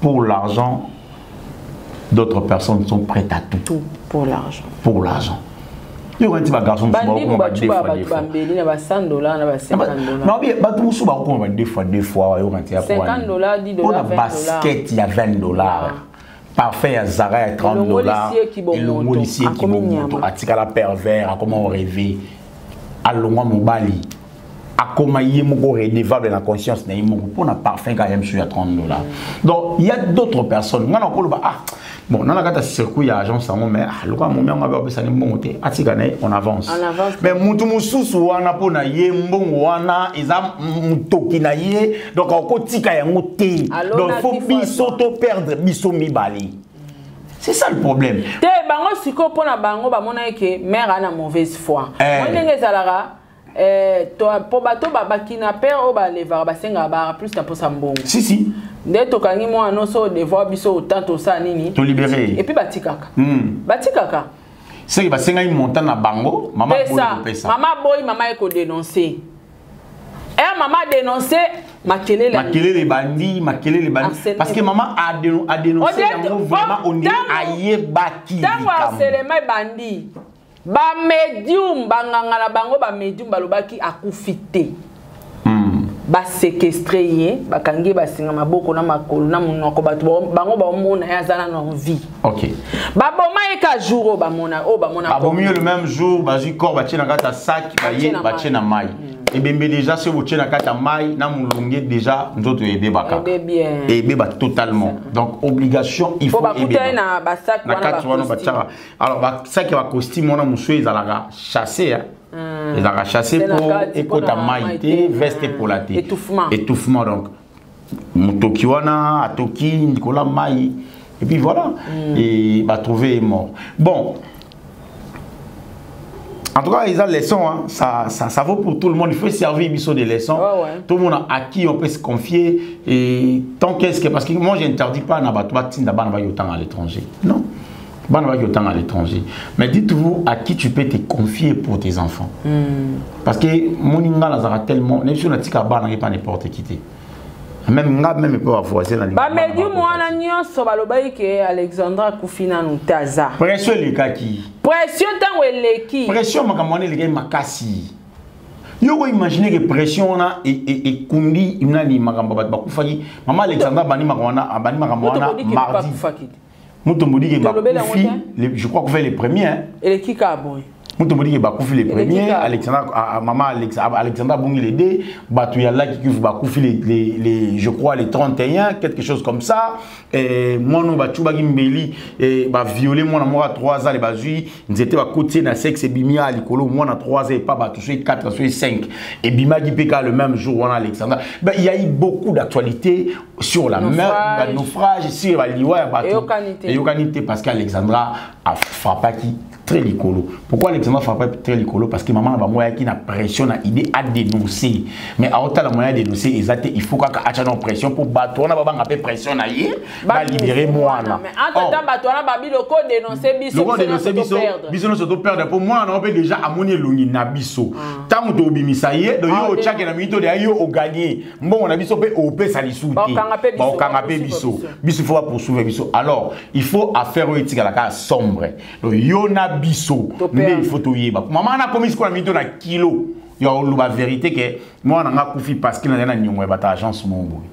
Speaker 2: pour l'argent, d'autres personnes sont prêtes à tout."
Speaker 3: Tout pour l'argent.
Speaker 2: Pour l'argent. Yo nti bagarçon mosusu
Speaker 3: bandibu
Speaker 2: bakokoma ba
Speaker 3: bato
Speaker 2: deux
Speaker 3: ba
Speaker 2: fois deux
Speaker 3: bato
Speaker 2: fois.
Speaker 3: bambeli na ba 100 $, na ba 50 $.
Speaker 2: Non, bien, bato mosusu bakokoma ba deux fois deux fois, oyoka nti ya
Speaker 3: 50 $, 10 $,
Speaker 2: mpona
Speaker 3: 20 $.
Speaker 2: Basket ya 20 $, parfum ya Zara ya 30
Speaker 3: Elongoli
Speaker 2: dollars.
Speaker 3: sieki bomoto.
Speaker 2: Elongoli sieki
Speaker 3: Akomi
Speaker 2: bomoto.
Speaker 3: nyama.
Speaker 2: Atikala pervers, akoma orêve, alongwa mobali, akoma ye moko redevable na conscience na ye moko mpona parfum kaka ya mosusu ya 30 $. Donc il y a d'autres personnes, nga na koloba: "Ah bon, na kati ya circuit ya agence yango, mais ah, lokola momi yango abe apesani mbongo te, atika na ye, on avance."
Speaker 3: On avance.
Speaker 2: Mais mutu mosusu wana, mpo na ye mbongo wana eza motoki na ye, donc akotika yango te.
Speaker 3: Alona
Speaker 2: Donc faut
Speaker 3: kifo
Speaker 2: biso to perdre biso mibale. C'est ça le problème.
Speaker 3: Te bango siko pona bango bamona ke mère ana mauvaise foi.
Speaker 2: Eh.
Speaker 3: Moi ndenge ezalaka eh to po bato ba bakina père oyo balevaka, basengaka ba plus na posa mbongo.
Speaker 2: Si si.
Speaker 3: Nde tokangi mwana nyonso, devoir biso autant tosala nini?
Speaker 2: To libérer.
Speaker 3: Et puis batikaka. Batikaka.
Speaker 2: Soki basengaki montant na bango, mama aboyi
Speaker 3: Pesa.
Speaker 2: kopesa.
Speaker 3: Mama boyi, mama ekodénonce. E mama dénonce, makelele.
Speaker 2: Makelele bandi, makelele bandi.
Speaker 3: Harcèlement.
Speaker 2: Parce que maman a dénoncé yango vraiment, on dirait ayebaki
Speaker 3: Ntango
Speaker 2: likambo.
Speaker 3: Harcèlement ebandi, bamédium, banganga na bango, bamédium balobaki akufi te. Baséquestre ye, bakangi ye, basinga maboko na makolo na monoko. Bato bango baomona ye aza nano en vie. Baboma ye ka jour oyo bamona, oyo bamona.
Speaker 2: Babomi ye le même jour, bazwi corps, batie na kati ya sac, baye
Speaker 3: Batie na
Speaker 2: batie na mai. Ebembe déjà, soki botie na kati ya mai na molunge, déjà nzoto ebebaka.
Speaker 3: Ebebi, eh.
Speaker 2: Ebeba totalement. Donc obligation, il
Speaker 3: Po
Speaker 2: faut
Speaker 3: bakuta ye
Speaker 2: ebeba.
Speaker 3: na basac
Speaker 2: Na
Speaker 3: wana.
Speaker 2: kati wana.
Speaker 3: Bacostume.
Speaker 2: Batiaka alors basac ya bacostume wana, mosusu ezalaka chassé, hein. Ezalaka chassé
Speaker 3: Te na
Speaker 2: mpo
Speaker 3: kati,
Speaker 2: ekota
Speaker 3: mpona
Speaker 2: mai
Speaker 3: mai
Speaker 2: te,
Speaker 3: te.
Speaker 2: veste epola te.
Speaker 3: Étouffement.
Speaker 2: Étouffement. Donc motoki wana atoki likolo ya mai et puis voilà, et batrouvé est mort. Bon, en tout cas, ils ont leçon, hein. Ça vaut pour tout le monde. Il faut servir biso des leçons. Tout le monde à qui on peut se confier. Et tant qu'est-ce que. Parce que moi, j'interdis pas na bato batinda bana autant à l'étranger. Non. Bana autant à l'étranger. Mais dites-vous à qui tu peux te confier pour tes enfants. Parce que moninga nazara tellement. Même si on a tika bana pas n'importe qui te. Même nga même peut voisin na
Speaker 3: Bamédium wana nyonso balobaki ke Alexandra akufi nanu te, aza.
Speaker 2: Pression elekaki.
Speaker 3: Pression ntango eleki.
Speaker 2: Pression, makambo wana elekaki makasi. Yo koimagine ke pression wana ekundi nani, makambo bato bakufaki. Mama Alexandra abandi makambo wana, abandi makambo wana mardi.
Speaker 3: Akufaki.
Speaker 2: Mutombo Dike
Speaker 3: Tolobeli yango
Speaker 2: bakufi
Speaker 3: te?
Speaker 2: Je crois kufa le premier, hein.
Speaker 3: Eleki kaka boye.
Speaker 2: Mutombo Dike bakufi le premier.
Speaker 3: Kaka.
Speaker 2: Alexandra, ah, ah, mama Alexandra abongi les deux. Bato ya Laki Kivu bakufi les, je crois, les 31, quelque chose comme ça. Eh, mwana bacubaki mbeli, eh, baviole mwana moko ya 3 ans, bazwi nzete, bakoti ye na sexe, ebimi ya likolo. Mwana 3 ans epa bato soki 4, soki 5, ebimaki mpe kaka le même jour wana Alexandra. Ben, il y a eu beaucoup d'actualités sur la mer,
Speaker 3: Naufrage.
Speaker 2: Naufrage sur baliwa ya bato.
Speaker 3: Eyokani te.
Speaker 2: Eyokani te parce qu'Alexandra afrappaki très likolo. Pourquoi Alexandra frappaki très likolo? Parce que maman na bango ayaki na pression, na idée à dénoncer, mais aotala moyen ya dénoncer eza te. Il faut kaka atya na pression mpo bato wana babanga mpe pression na ye, balibere mwana.
Speaker 3: Mais entre temps, bato wana babi loko dénonce biso,
Speaker 2: Loko dénonce biso,
Speaker 3: toperdre.
Speaker 2: Biso nyonso toperdre, mpo mwana na mpe déjà amoni elongi na biso. Ntango tobimisa ye, donc
Speaker 3: Ah,
Speaker 2: yo otiake na mingi to deya, yo oganye mbongo na biso mpe opesa lisu te.
Speaker 3: Baokanga mpe biso,
Speaker 2: Baokanga mpe
Speaker 3: bapoursuivre
Speaker 2: biso.
Speaker 3: biso.
Speaker 2: Biso faut bapoursuivre biso. Alors il faut affaire oyo etikala kaka sombre. Donc yo na biso
Speaker 3: Toperdre.
Speaker 2: nde il faut toyeba. Mama na komi sikoyo na mingi to na kilo ya oloba vérité ke mwana nga akufi parce que nazali na niongo ya bato agence moko boye,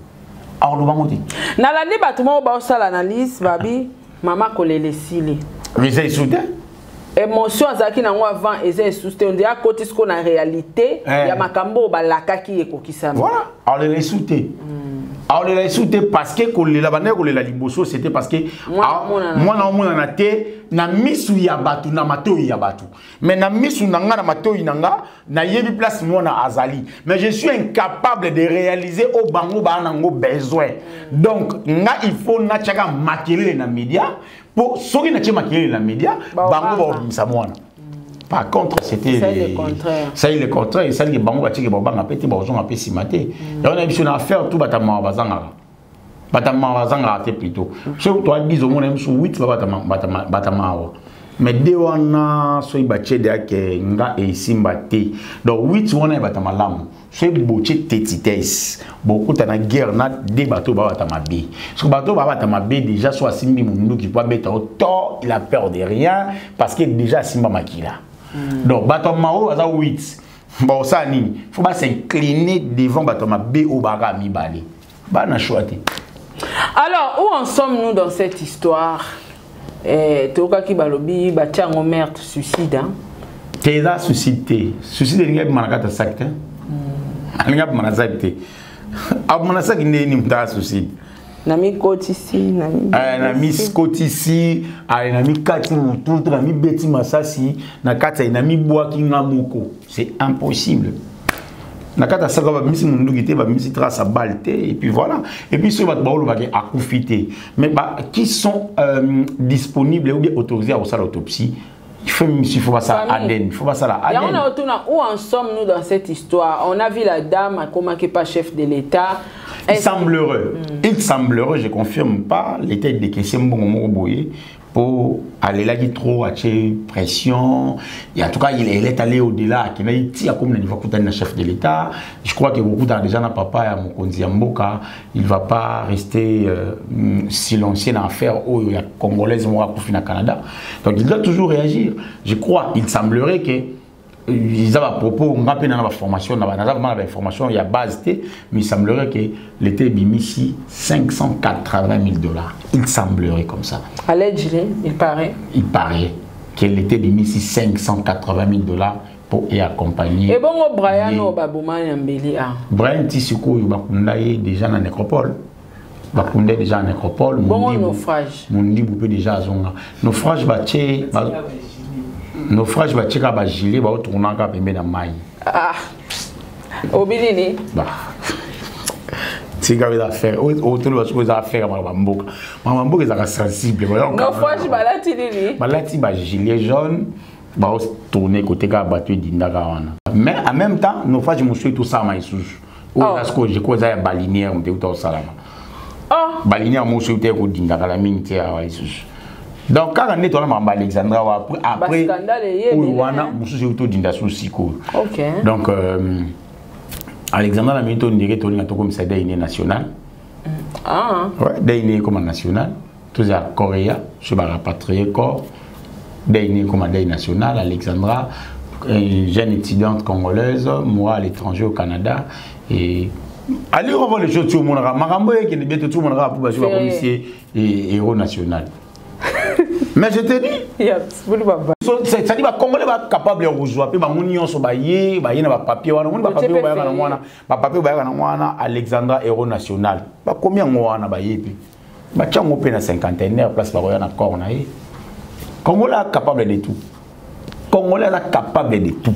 Speaker 2: aolobango te.
Speaker 3: Nalandi bato moko baosala analyse, babi mama kolela esili.
Speaker 2: Mais eza esu te.
Speaker 3: Émotion azalaki nango avant eza esusu te. Onde akoti sikoyo na réalité
Speaker 2: Eh.
Speaker 3: ya makambo oyo balakaki ekokisama.
Speaker 2: Voilà, aolela esu te, aolela esu te, parce que kolela bandaki kolela liboso, c'était parce que
Speaker 3: Mwana omonana.
Speaker 2: Mwana omonana te na misu ya bato, na matoi ya bato. Mais na misu na nga, na matoi na nga, nayebi place mwana azali, mais je suis incapable de réaliser oyo bango baa nango besoin. Donc nga il faut natiaka makelele na média, po soki natie makelele na média,
Speaker 3: Baobanga.
Speaker 2: bango baobimisa mwana. Par contre, c'était
Speaker 3: Ça, le contraire.
Speaker 2: Ça le contraire. Esaliki bango batiaki, babanga mpe te, bazonga mpe nsima te. Yango na biso na affaire tout, bato mawa bazangaka, bato mawa bazangaka te. Plutôt soki toa 10, omona biso 8 bato mawa, mais de wana soki batie deyake nga esimba te. Donc 8 wana ya bato malamu, soki botie tetites, bokuta na guerre na de bato babata mabe. Soki bato babata mabe déjà, so asimbi monduki po abeta o to, il a peur de rien parce que déjà asimba makila. Donc bato mawa oyo baza 8, bakosala nini? Faut bas'incliner devant bato mabe oyo baka mibale, bana choix te.
Speaker 3: Alors, où en sommes-nous dans cette histoire? Eh, tokaki balobi batia yango meurtre suicide, hein?
Speaker 2: Te, eza suicide te. Suicide elingi abima na kati ya saki te, alingi abima na saki te. Abima na saki ndeni moto aya suicide?
Speaker 3: Na mikotisi na
Speaker 2: Eh, na mikotisi aye, na mikati motu to na mibeti masasi na kati aye, na mibwaki nga moko, c'est impossible. Na kati ya sac babimisi munduki te, babimisi trace ya balle te, et puis voilà. Et puis soki bato baolobaki akufi te, mais ba, qui sont disponibles ou bien autorisés à kosala autopsie, il faut basala ADN, il faut basala
Speaker 3: ADN.
Speaker 2: Yango
Speaker 3: na otuna, où en sommes-nous dans cette histoire? On a vu la dame akomaki pas chef de l'État.
Speaker 2: Il semblerait, il semblerait, je confirme pas, l'État décaissé mbongo moko boye po alelaki trop, atie pression, et en tout cas il est allé au-delà, akendaki ti akomi na niveau akutani na chef de l'État. Je crois que kokutana déjà na papa ya mokonzi ya mboka, il va pas rester silencieux na affaire oyo ya Congolaise moko akufi na Canada. Donc il doit toujours réagir. Je crois, il semblerait que ils ont bapropos, nga mpe na baformation, naza vraiment na bainformation ya base te, mais il semblerait que l'État ebimisi 580 000 $. Il semblerait comme ça.
Speaker 3: Allegedly, il paraît.
Speaker 2: Il paraît que l'État ebimisi 580 000 $ pour y accompagner.
Speaker 3: Ebongo Brian oyo babomani ya mbeli a?
Speaker 2: Brian, ti sikoyo bakunda ye déjà na nécropole, bakunda ye déjà na nécropole.
Speaker 3: Bongo naufrage?
Speaker 2: Mondibu mpe déjà azonga. Naufrage, batie naufrage, batie kaka bagilet, baotournaka pembe na mai.
Speaker 3: Ah, obi nini?
Speaker 2: Tika, eza affaire otolo, basuku eza affaire ya makambo mboka. Makambo mboka ezalaka sensible.
Speaker 3: Naufrage balati nini?
Speaker 2: Balati bagilet jaune, baotourne kote kaka bato edindaka wana. Mais en même temps, naufrage mosusu etosalama lisusu oyo eza sikoyo, je crois, eza ya balinière moto euta kosalama. Balinière mosusu euta ekodindaka la mingi te awa lisusu. Donc kaka nde towana makambo Alexandra wa après oyo wana mosusu euti odinda so sikoyo. Donc Alexandra, na mingi tondire tolinga tokomisa deuil national. Ouais, deuil ekoma national. Tozala Korea so barapatrie corps, deuil ekoma deuil national. Alexandra, une jeune étudiante congolaise, moi à l'étranger au Canada, et allez revoir les choses. Ti omonaka makambo ekende bien te, ti omonaka po bazwi bakomisi ye héros national. Mais je te dis, c'est-à-dire bacongolais bacapable ya kozwa mpe bango nyonso baye baye na bapapier wana. Omoni bapapier oyo bayaka nango wana, bapapier oyo bayaka nango wana, Alexandra héros national, bakomi yango wana, baye mpe batia yango mpe na cinquantenaire, place bakoya na corps na ye. Congolais capable de tout, Congolais aza capable de tout.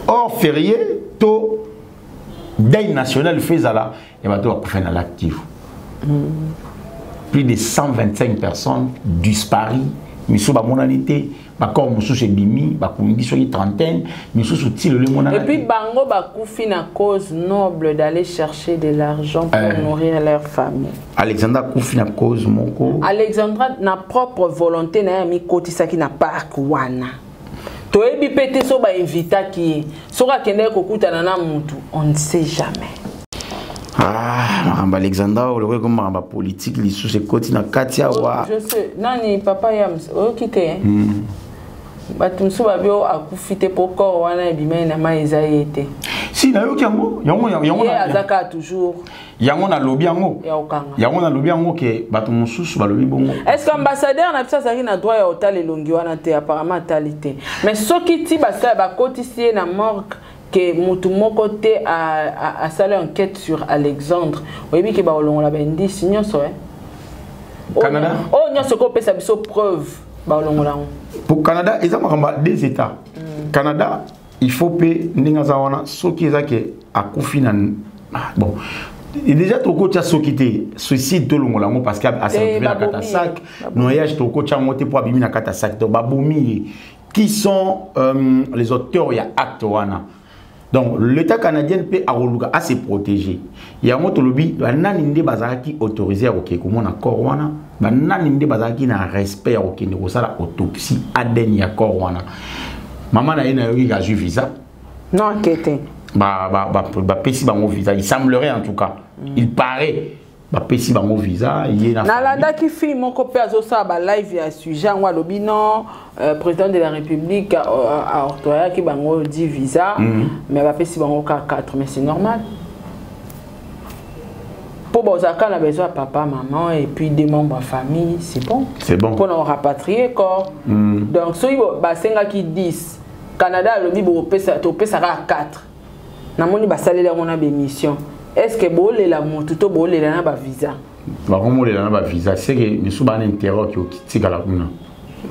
Speaker 2: Or férié to deuil national fe ezala ya bato bakufa na lac Kivu, plus de 125 personnes disparues, misusu bamonani te, bacorps mosusu ebimi, bakundi soki trentaine, misusu ti lelo emonana.
Speaker 3: Et puis bango bakufi na cause noble d'aller chercher de l'argent pour nourrir leur famille.
Speaker 2: Alexandra akufi na cause moko.
Speaker 3: Alexandra, na propre volonté na ye, amikotisaki na parc wana. Toyebi mpe te so bainvitaki ye, soki akendaki kokutana na mutu, on ne sait jamais.
Speaker 2: Ah, makambo Alexandra oyo lokola ekomi makambo ya politike lisusu ekoti na kati awa.
Speaker 3: Je sais nani papa Yams oyoki te. Bato mosusu babi oyo akufi te mpo corps wana ebimai na mai, eza ye te.
Speaker 2: Si, nayoki yango, yango yango.
Speaker 3: Ye aza kaka toujours.
Speaker 2: Yango nalobi yango.
Speaker 3: Ya kokanga.
Speaker 2: Yango nalobi yango ke bato mosusu balobi bongo.
Speaker 3: Est ce que ambassadeur na biso azalaki na droit ya kotala elongi wana te? Apparemment atali te, mais soki ti basala bakotisi ye na morgue ke mutu moko te asali enquête sur Alexandre, oyebi ke bakolongola baindisi nyonso, eh?
Speaker 2: Canada.
Speaker 3: Oyo nyonso ekopesa biso preuve, bakolongola yango.
Speaker 2: Pour Canada, eza makambo ya deux états. Canada, il faut mpe ndenge aza wana, soki eza ke akufi na, ah, bon, déjà tokotia soki te suicide, tolongola yango parce que aseretrouve na kati ya sac. Noyage, tokotia yango te mpo abimi na kati ya sac. Donc babomi ye, qui sont les auteurs ya acte wana? Donc l'État canadien mpe akoluka ase protéger. Yango tolobi, banani nde bazalaki autorisé ya kokende komona corps wana? Banani nde bazalaki na respect ya kokende kosala autopsie ADN ya corps wana? Mama na ye, nayoki azwi visa.
Speaker 3: Non, akete.
Speaker 2: Bapesi bango visa, il semblerait en tout cas, il paraît bapesi bango visa, ye na
Speaker 3: Nalandaki fille moko mpe azosala balive ya sujet yango, alobi non, président de la République aoctroyaki bango 10 visa, mais bapesi bango kaka 4. Mais c'est normal mpo bozalaka na besoin ya papa, maman et puis des membres ya famille, c'est bon.
Speaker 2: C'est bon.
Speaker 3: Mpona korapatrier corps. Donc soki basengaki 10, Canada alobi topesaka 4, namoni basaleli yango na bémission. Est ce que bolela motu to bolela na bavisa?
Speaker 2: Bakomolela na bavisa, seke misusu bana intérêt oki okitikala kuna.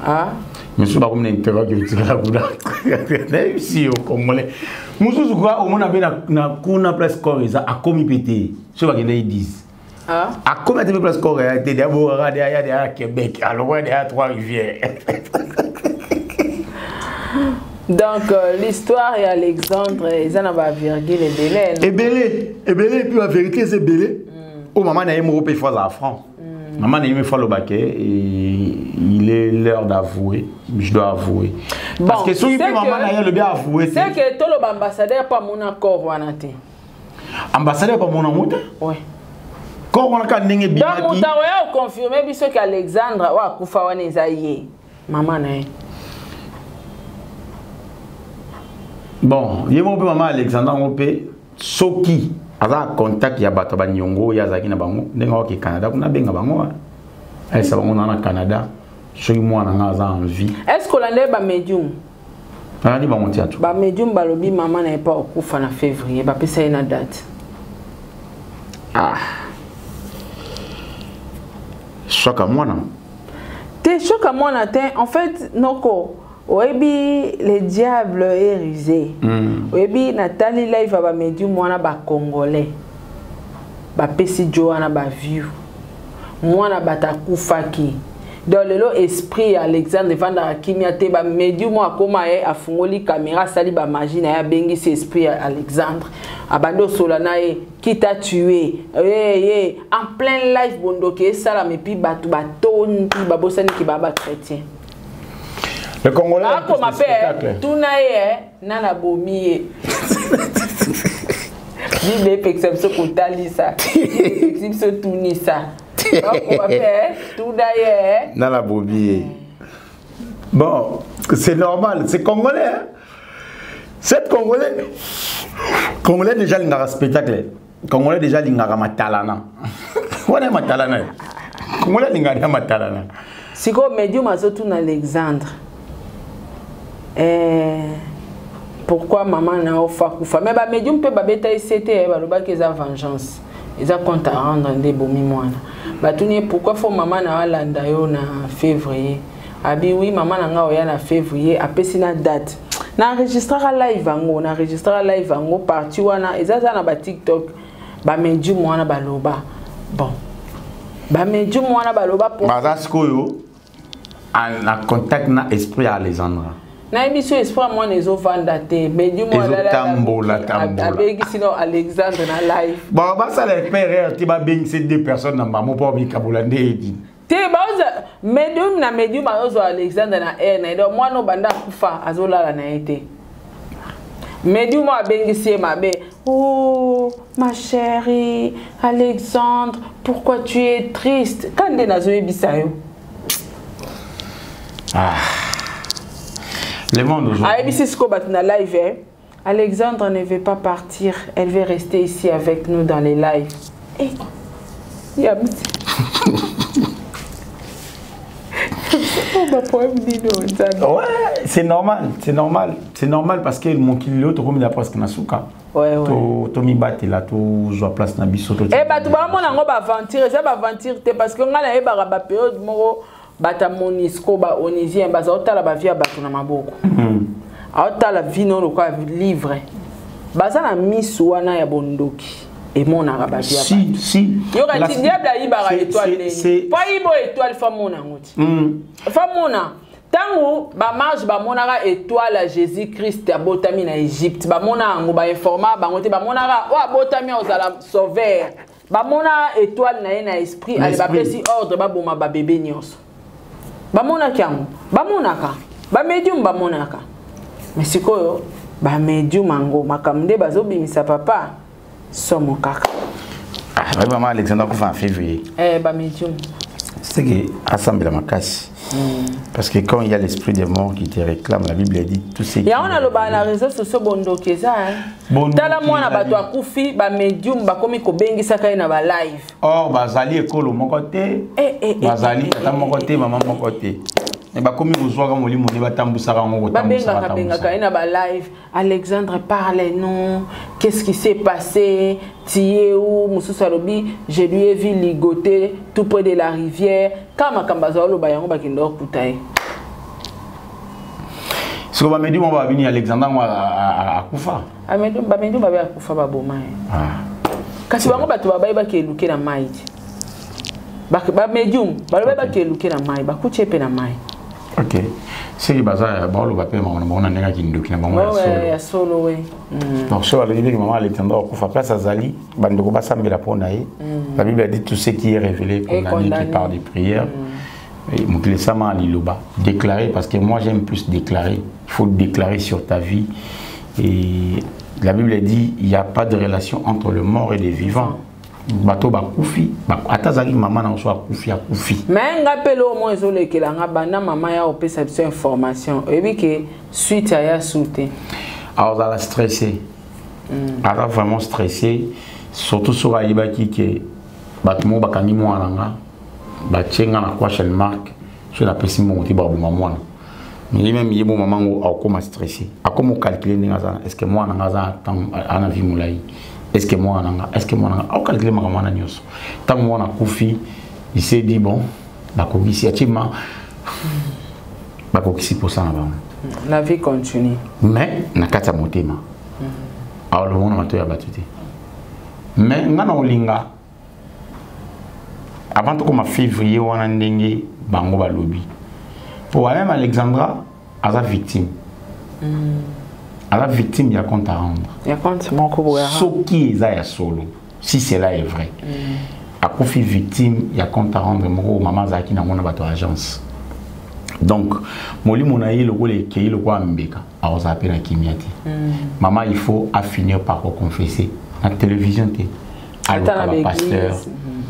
Speaker 3: Ah.
Speaker 2: Misusu bakomi na intérêt ke otikala kuna. Nayebisi yo congolais. Mosusu kwa omona mpe na kuna place corps eza akomi mpe te. Soki bakendaki 10.
Speaker 3: Ah.
Speaker 2: Akomi ate mpe place corps ya te, deya bokaka deya ya deya Québec, alokwa deya Trois Rivières.
Speaker 3: Donc l'histoire ya Alexandre eza na ba virgule ebele.
Speaker 2: Ebele, ebele et puis la vérité c'est ebele. Oh maman na ye moko mpe faut azala franc. Maman na ye mpe faut aloba ke il est l'heure d'avouer, je dois avouer.
Speaker 3: Bon,
Speaker 2: parce que soki
Speaker 3: c'est
Speaker 2: mpe maman na ye alobi avouer te.
Speaker 3: C'est que toloba ambassadeur mpo amona corps wana te.
Speaker 2: Ambassadeur mpo amona yango te?
Speaker 3: Ouais.
Speaker 2: Corps wana kaka ndenge ebimaki.
Speaker 3: Donc moto akoya koconfirme biso ke Alexandre oyo akufa wana eza ye. Mama na ye.
Speaker 2: Bon, ye moko mpe mama Alexandre yango mpe soki aza na contact ya bato ya baniongo oyo azalaki na bango ndenge aoke Canada kuna abenga bango ayesa bango na na Canada soki mwana nga aza en vie.
Speaker 3: Est-ce que olanda ba médium?
Speaker 2: Nalandi bango te atu.
Speaker 3: Ba médium balobi mama na ye pa okufa na février, bapesa ye na date.
Speaker 2: Ah. Soka mwana.
Speaker 3: Te soka mwana te, en fait noko oyebi le diable est rusé. Oyebi natali live ya ba médium wana ba congolais. Bapesi jo wana ba view. Mwana bato akufaki. Donc lelo esprit ya Alexandre evandaka kimia te, ba médium oyo akoma ye afungoli caméra asali ba magie na ye abengisi esprit ya Alexandre. Abandi osola na ye qui t'a tué. Eh eh en plein live bondoki esalama et puis bato batondi babosani ki ba ba chrétien.
Speaker 2: Le Congolais
Speaker 3: akoma pe tuna ye nana bomi ye. Bible epekisa biso kotalisa, epekisi biso tunisa. Bakoma pe tuna ye
Speaker 2: nana bomi ye. Bon, c'est normal, c'est congolais hein? C'est congolais. Congolais déjà lingaka spectacle. Congolais déjà lingaka matalana. Wana matalana. Congolais lingaka matalana.
Speaker 3: Siko médium azotuna Alexandre. Pourquoi maman na ofa kufa? Mais ba médium pe babeta ICT balobaki eza vengeance. Eza compte à rendre nde bomi mwana. Batuni pourquoi faut maman na alanda yo na février? Abi oui maman na nga oya na février apesi na date. Na enregistrera live ango, na enregistrera live ango partie wana eza za na ba TikTok ba médium wana baloba. Bon. Ba médium wana baloba pour
Speaker 2: Baza sikoyo na contact na esprit ya Alexandra.
Speaker 3: Na biso esprit mwana ezovanda te. Médium wana
Speaker 2: Ezotambola, tambola.
Speaker 3: Abengisi no Alexandre na live.
Speaker 2: Bon, basala erreur te babengisi deux personnes na mbamo po bikabola nde edi.
Speaker 3: Te baoza médium na médium azozwa Alexandre na air na ye. Donc mwana obanda akufa azolala na ye te. Médium abengisi ye mabe. Oh ma chérie Alexandre, pourquoi tu es triste? Quand nde nazoyebisa yo.
Speaker 2: Ah. Le monde aujourd'hui.
Speaker 3: Ayebisi siko bato na live eh? Alexandre ne veut pas partir, elle veut rester ici avec nous dans les lives. Eh. Yabsi.
Speaker 2: Ouais, c'est normal, c'est normal, c'est normal parce que mon kilo to komi la presque na suka.
Speaker 3: Ouais, ouais.
Speaker 2: To to mi batela to zwa place na biso to.
Speaker 3: Eh ba to ba mona ngo ba aventure, ça ba aventure te parce que ngala e ba ba période moko bata Monisco ba onisien ba za otala ba via bato na maboko. Aotala vino lokwa livre. Baza na misu wana ya bondoki. Emonaka ba via.
Speaker 2: Si, si.
Speaker 3: Yoka ti diable ayibaka étoile nini. Pa yibo étoile fa mona ngoti. Fa mona. Tangu ba marge ba monaka étoile ya Jésus-Christ abotami na Égypte. Ba mona yango ba informa bango te ba monaka o abotami ozala sauveur. Ba mona étoile na ye na esprit, ale ba pesi ordre ba boma ba bébé nyonso. Ba monaki yango, ba monaka, ba médium ba monaka. Mais sikoyo ba médium yango makambo nde bazobimisa papa somo kaka.
Speaker 2: Ah, ba maman Alexandre akufa en février.
Speaker 3: Eh ba médium.
Speaker 2: C'est que assemble makasi. Parce que quand il y a l'esprit des morts qui te réclame, la Bible dit tout ce qui
Speaker 3: Ya on a loba na réseaux sociaux bondoki eza hein.
Speaker 2: Bondoki
Speaker 3: Tala mwana
Speaker 2: ezali.
Speaker 3: bato akufi ba médium bakomi kobengisaka ye na ba live.
Speaker 2: Or bazali ekolo moko te. Bazali tata moko te, mama moko te. Et bakomi kozwaka molimo nde batambusaka yango kotambusaka,
Speaker 3: Babengaka, bengaka ye na ba live. Alexandre parle non. Qu'est-ce qui s'est passé? Tu es où? Mosusu alobi, je lui ai vu ligoter tout près de la rivière. Kama makambo azwa oloba yango bakende okuta ye.
Speaker 2: Siko bamedi mwa babini Alexandre ngo akufa.
Speaker 3: Bamedi babe akufa, baboma ye.
Speaker 2: Ah.
Speaker 3: Kasi bango bato babayi bakeluke na mai te. Bamédium balobi bakeluke na mai, bakuti ye mpe na mai.
Speaker 2: Ok, soki baza baoloba mpe makambo na bango na ndenge ya kindoki na bango.
Speaker 3: Ya solo we.
Speaker 2: Donc soki balobi ndenge mama Alexandre akufa, place azali, bandeko basambela mpo na ye. La Bible a dit: tout ce qui est révélé est condamné que par des prières. Mokili esama liloba déclarer, parce que moi, j'aime plus déclarer. Il faut déclarer sur ta vie. Et la Bible dit: il n'y a pas de relation entre le mort et les vivants. Bato bakufi, ata azalaki mama na so, akufi, akufi.
Speaker 3: Mais nga mpe lo mo ezolekela nga banda mama ya opesa biso information, oyebi ke suite aya su te.
Speaker 2: Azala stressé, aza vraiment stressé, surtout soki ayebaki ke bato moko bakangi mwana na nga, batie nga na question mark, soki napesi mbongo te, bakoboma mwana. Ye même, ye bo mama ngo akokoma stressé, akoma ocalcule ndenge aza: est ce que mwana nga aza ana vie molai? Est ce que mwana nga, est ce que mwana nga aocalcule makambo wana nyonso? Ntango mwana akufi, il s'est dit: bon, bakokisi, atie ma bakokisi mposa na bango.
Speaker 3: La vie continue.
Speaker 2: Mais na kati ya motema, alomona mato ya bato te. Mais nga na olinga avant tokoma février wana, ndenge bango balobi, po même Alexandra aza victime, aza victime ya compte à rendre.
Speaker 3: Ya compte moko boye.
Speaker 2: Soki eza ya solo, si cela est vrai, akufi victime ya compte à rendre moko mama azalaki nango na bato ya agence. Donc molimo na ye lokola ekei lokola mbeka, akozala mpe na kimia te. Mama, il faut afinir par koconfesser na télévision te, aluka bapasteur,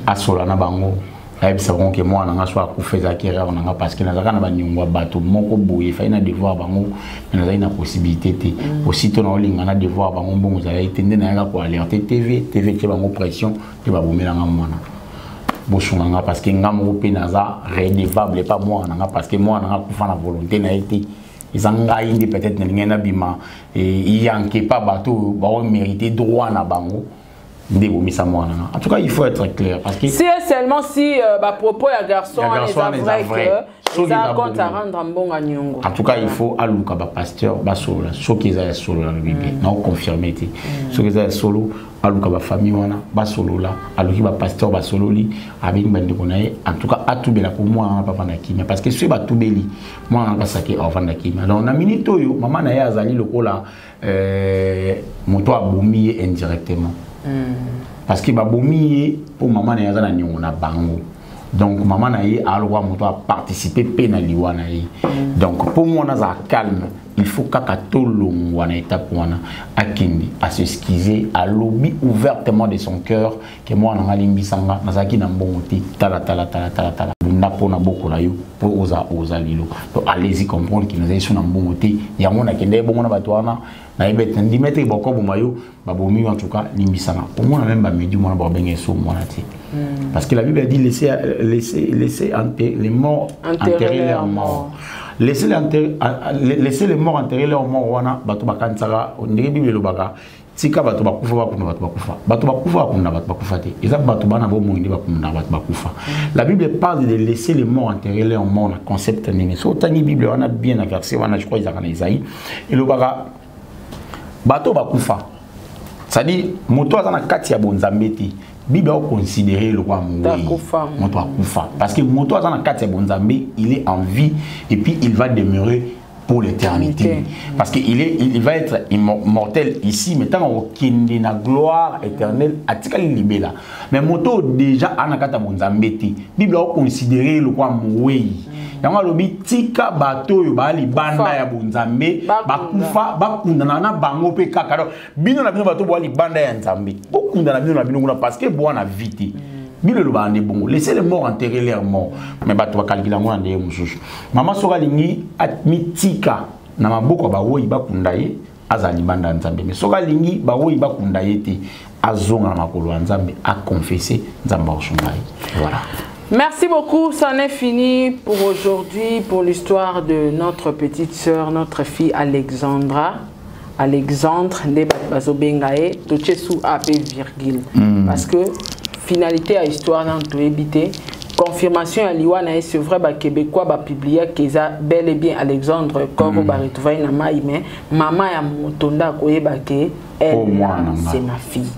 Speaker 2: asola na bango, ayebisa bango ke mwana nga so akufa, ezalaki erreur na nga, parce que nazalaka na baniongo ya bato moko boye, efai na devoir bango, mais nazali na possibilité te. Aussitôt na olinga na devoir bango, mbongo ezalaki te, nde nayaka koalerte TV, TV tie bango pression te, babomelanga mwana. Bosunga nga, parce que nga moko mpe naza redevable epa mwana na nga, parce que mwana na nga akufa na volonté na ye te. Eza ngai nde peut-être nalingai nabima yanke pa bato oyo baomérite droit na bango, nde ebomisa mwana nga. En tout cas, il faut être clair, parce que
Speaker 3: si et seulement si bapropos ya garçon wana eza vrai que eza compte à rendre, mbongo niongo.
Speaker 2: En tout cas, il faut aluka bapasteur, basolola. Soki eza ya solo, nalobi bien, naoconfirme te. Soki eza ya solo, aluka bafamille wana, basolola. Aluki bapasteur, basololi, abengi bandeko na ye. En tout cas, atubela mpo mwana wana papa na kimia, parce que soki batubeli mwana wana, basaki avanda kimia. Donc na minute oyo, mama na ye azali lokola moto abomi ye indirectement, parce que babomi ye mpo mama na ye aza na niongo na bango. Donc mama na ye alokwa moto aparticipe mpe na liwa na ye. Donc mpo mwana azala calme, il faut kaka tolongwa na étape wana, akende as'excuse, alobi ouvertement de son cœur ke mwana nga, alimbisanga, nazalaki na mbongo te, tala tala tala tala tala, bunda mpona bokola yo mpo oza oza lelo. Donc allez-y comprendre ke nazali so na mbongo te, yango nakende bongo na bato wana, nayebi ete ndima ete bakoboma yo, babomi yo. En tout cas, limbisanga. Omona même bamédium wana bakobenga eso mwana te, parce que la Bible a dit: laissez, laissez, laissez les morts enterrer leurs morts, laissez les morts enterrer leurs morts. Wana bato bakanisaka ndenge Bible elobaka: tika bato bakufa bakunda bato bakufa. Bato bakufa bakunda bato bakufa te, eza bato bana bomoi nde bakunda bato bakufa. La Bible parle de laisser les morts enterrer leurs morts na concept nini? So otangi Bible wana bien, na verset wana, je crois ezalaka na Esaïe, elobaka bato bakufa, c'est-à-dire moto aza na kati ya bonzambe te. Bible akoconsidere lokola mowei, moto akufa, parce que moto aza na kati ya bonzambe, il est en vie et puis il va demeurer pour l'éternité, parce que il va être immortel ici, mais tant okende na gloire éternelle, atikali libela. Mais moto déjà ana kati ya bonzambe te, Bible akoconsidere lokola mowei. Yango alobi: tika bato oyo baa libanda ya bonzambe bakufa, bakundana na bango mpe kaka. Donc bino na bino, bato boa libanda ya Nzambe, bokundana bino na bino kuna, parce que boa na vie te. Bino elobaka nde bongo: laissez les morts enterrer leurs morts. Mais bato bakalikila yango na ndenge mosusu. Mama soki alingi mitika na maboko ya bawoyi bakunda ye, azala libanda ya Nzambe. Mais soki alingi bawoyi bakunda ye te, azonga na makolo ya Nzambe, aconfesse, Nzambe akosunga ye. Voilà.
Speaker 3: Merci beaucoup, c'en est fini pour aujourd'hui, pour l'histoire de notre petite sœur, notre fille Alexandra. Alexandre, nde bazobenga ye, totie sous A pe virgule. Parce que finalité ya histoire na toyebi te. Confirmation ya liwa na ye, c'est vrai, baquébécois bapubliaki, eza bel et bien Alexandre, corps baretrouvai na mai, mais mama ya moto nde akoyeba ke elle,
Speaker 2: Oh, mwana nga.
Speaker 3: c'est ma fille.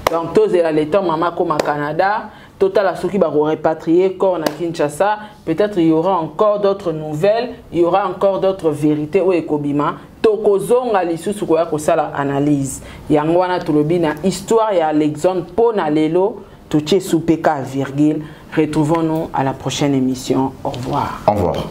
Speaker 3: Donc tozela le temps mama akoma Canada, totala soki bakorepatrie corps na Kinshasa. Peut-être il y aura encore d'autres nouvelles, il y aura encore d'autres vérités oyo ekobima. Tokozonga lisusu koya kosala analyse. Yango wana tolobi na histoire ya Alexandre. Mpo na lelo, totie supeka virgule. Retrouvons-nous à la prochaine émission. Au revoir.
Speaker 2: Au revoir.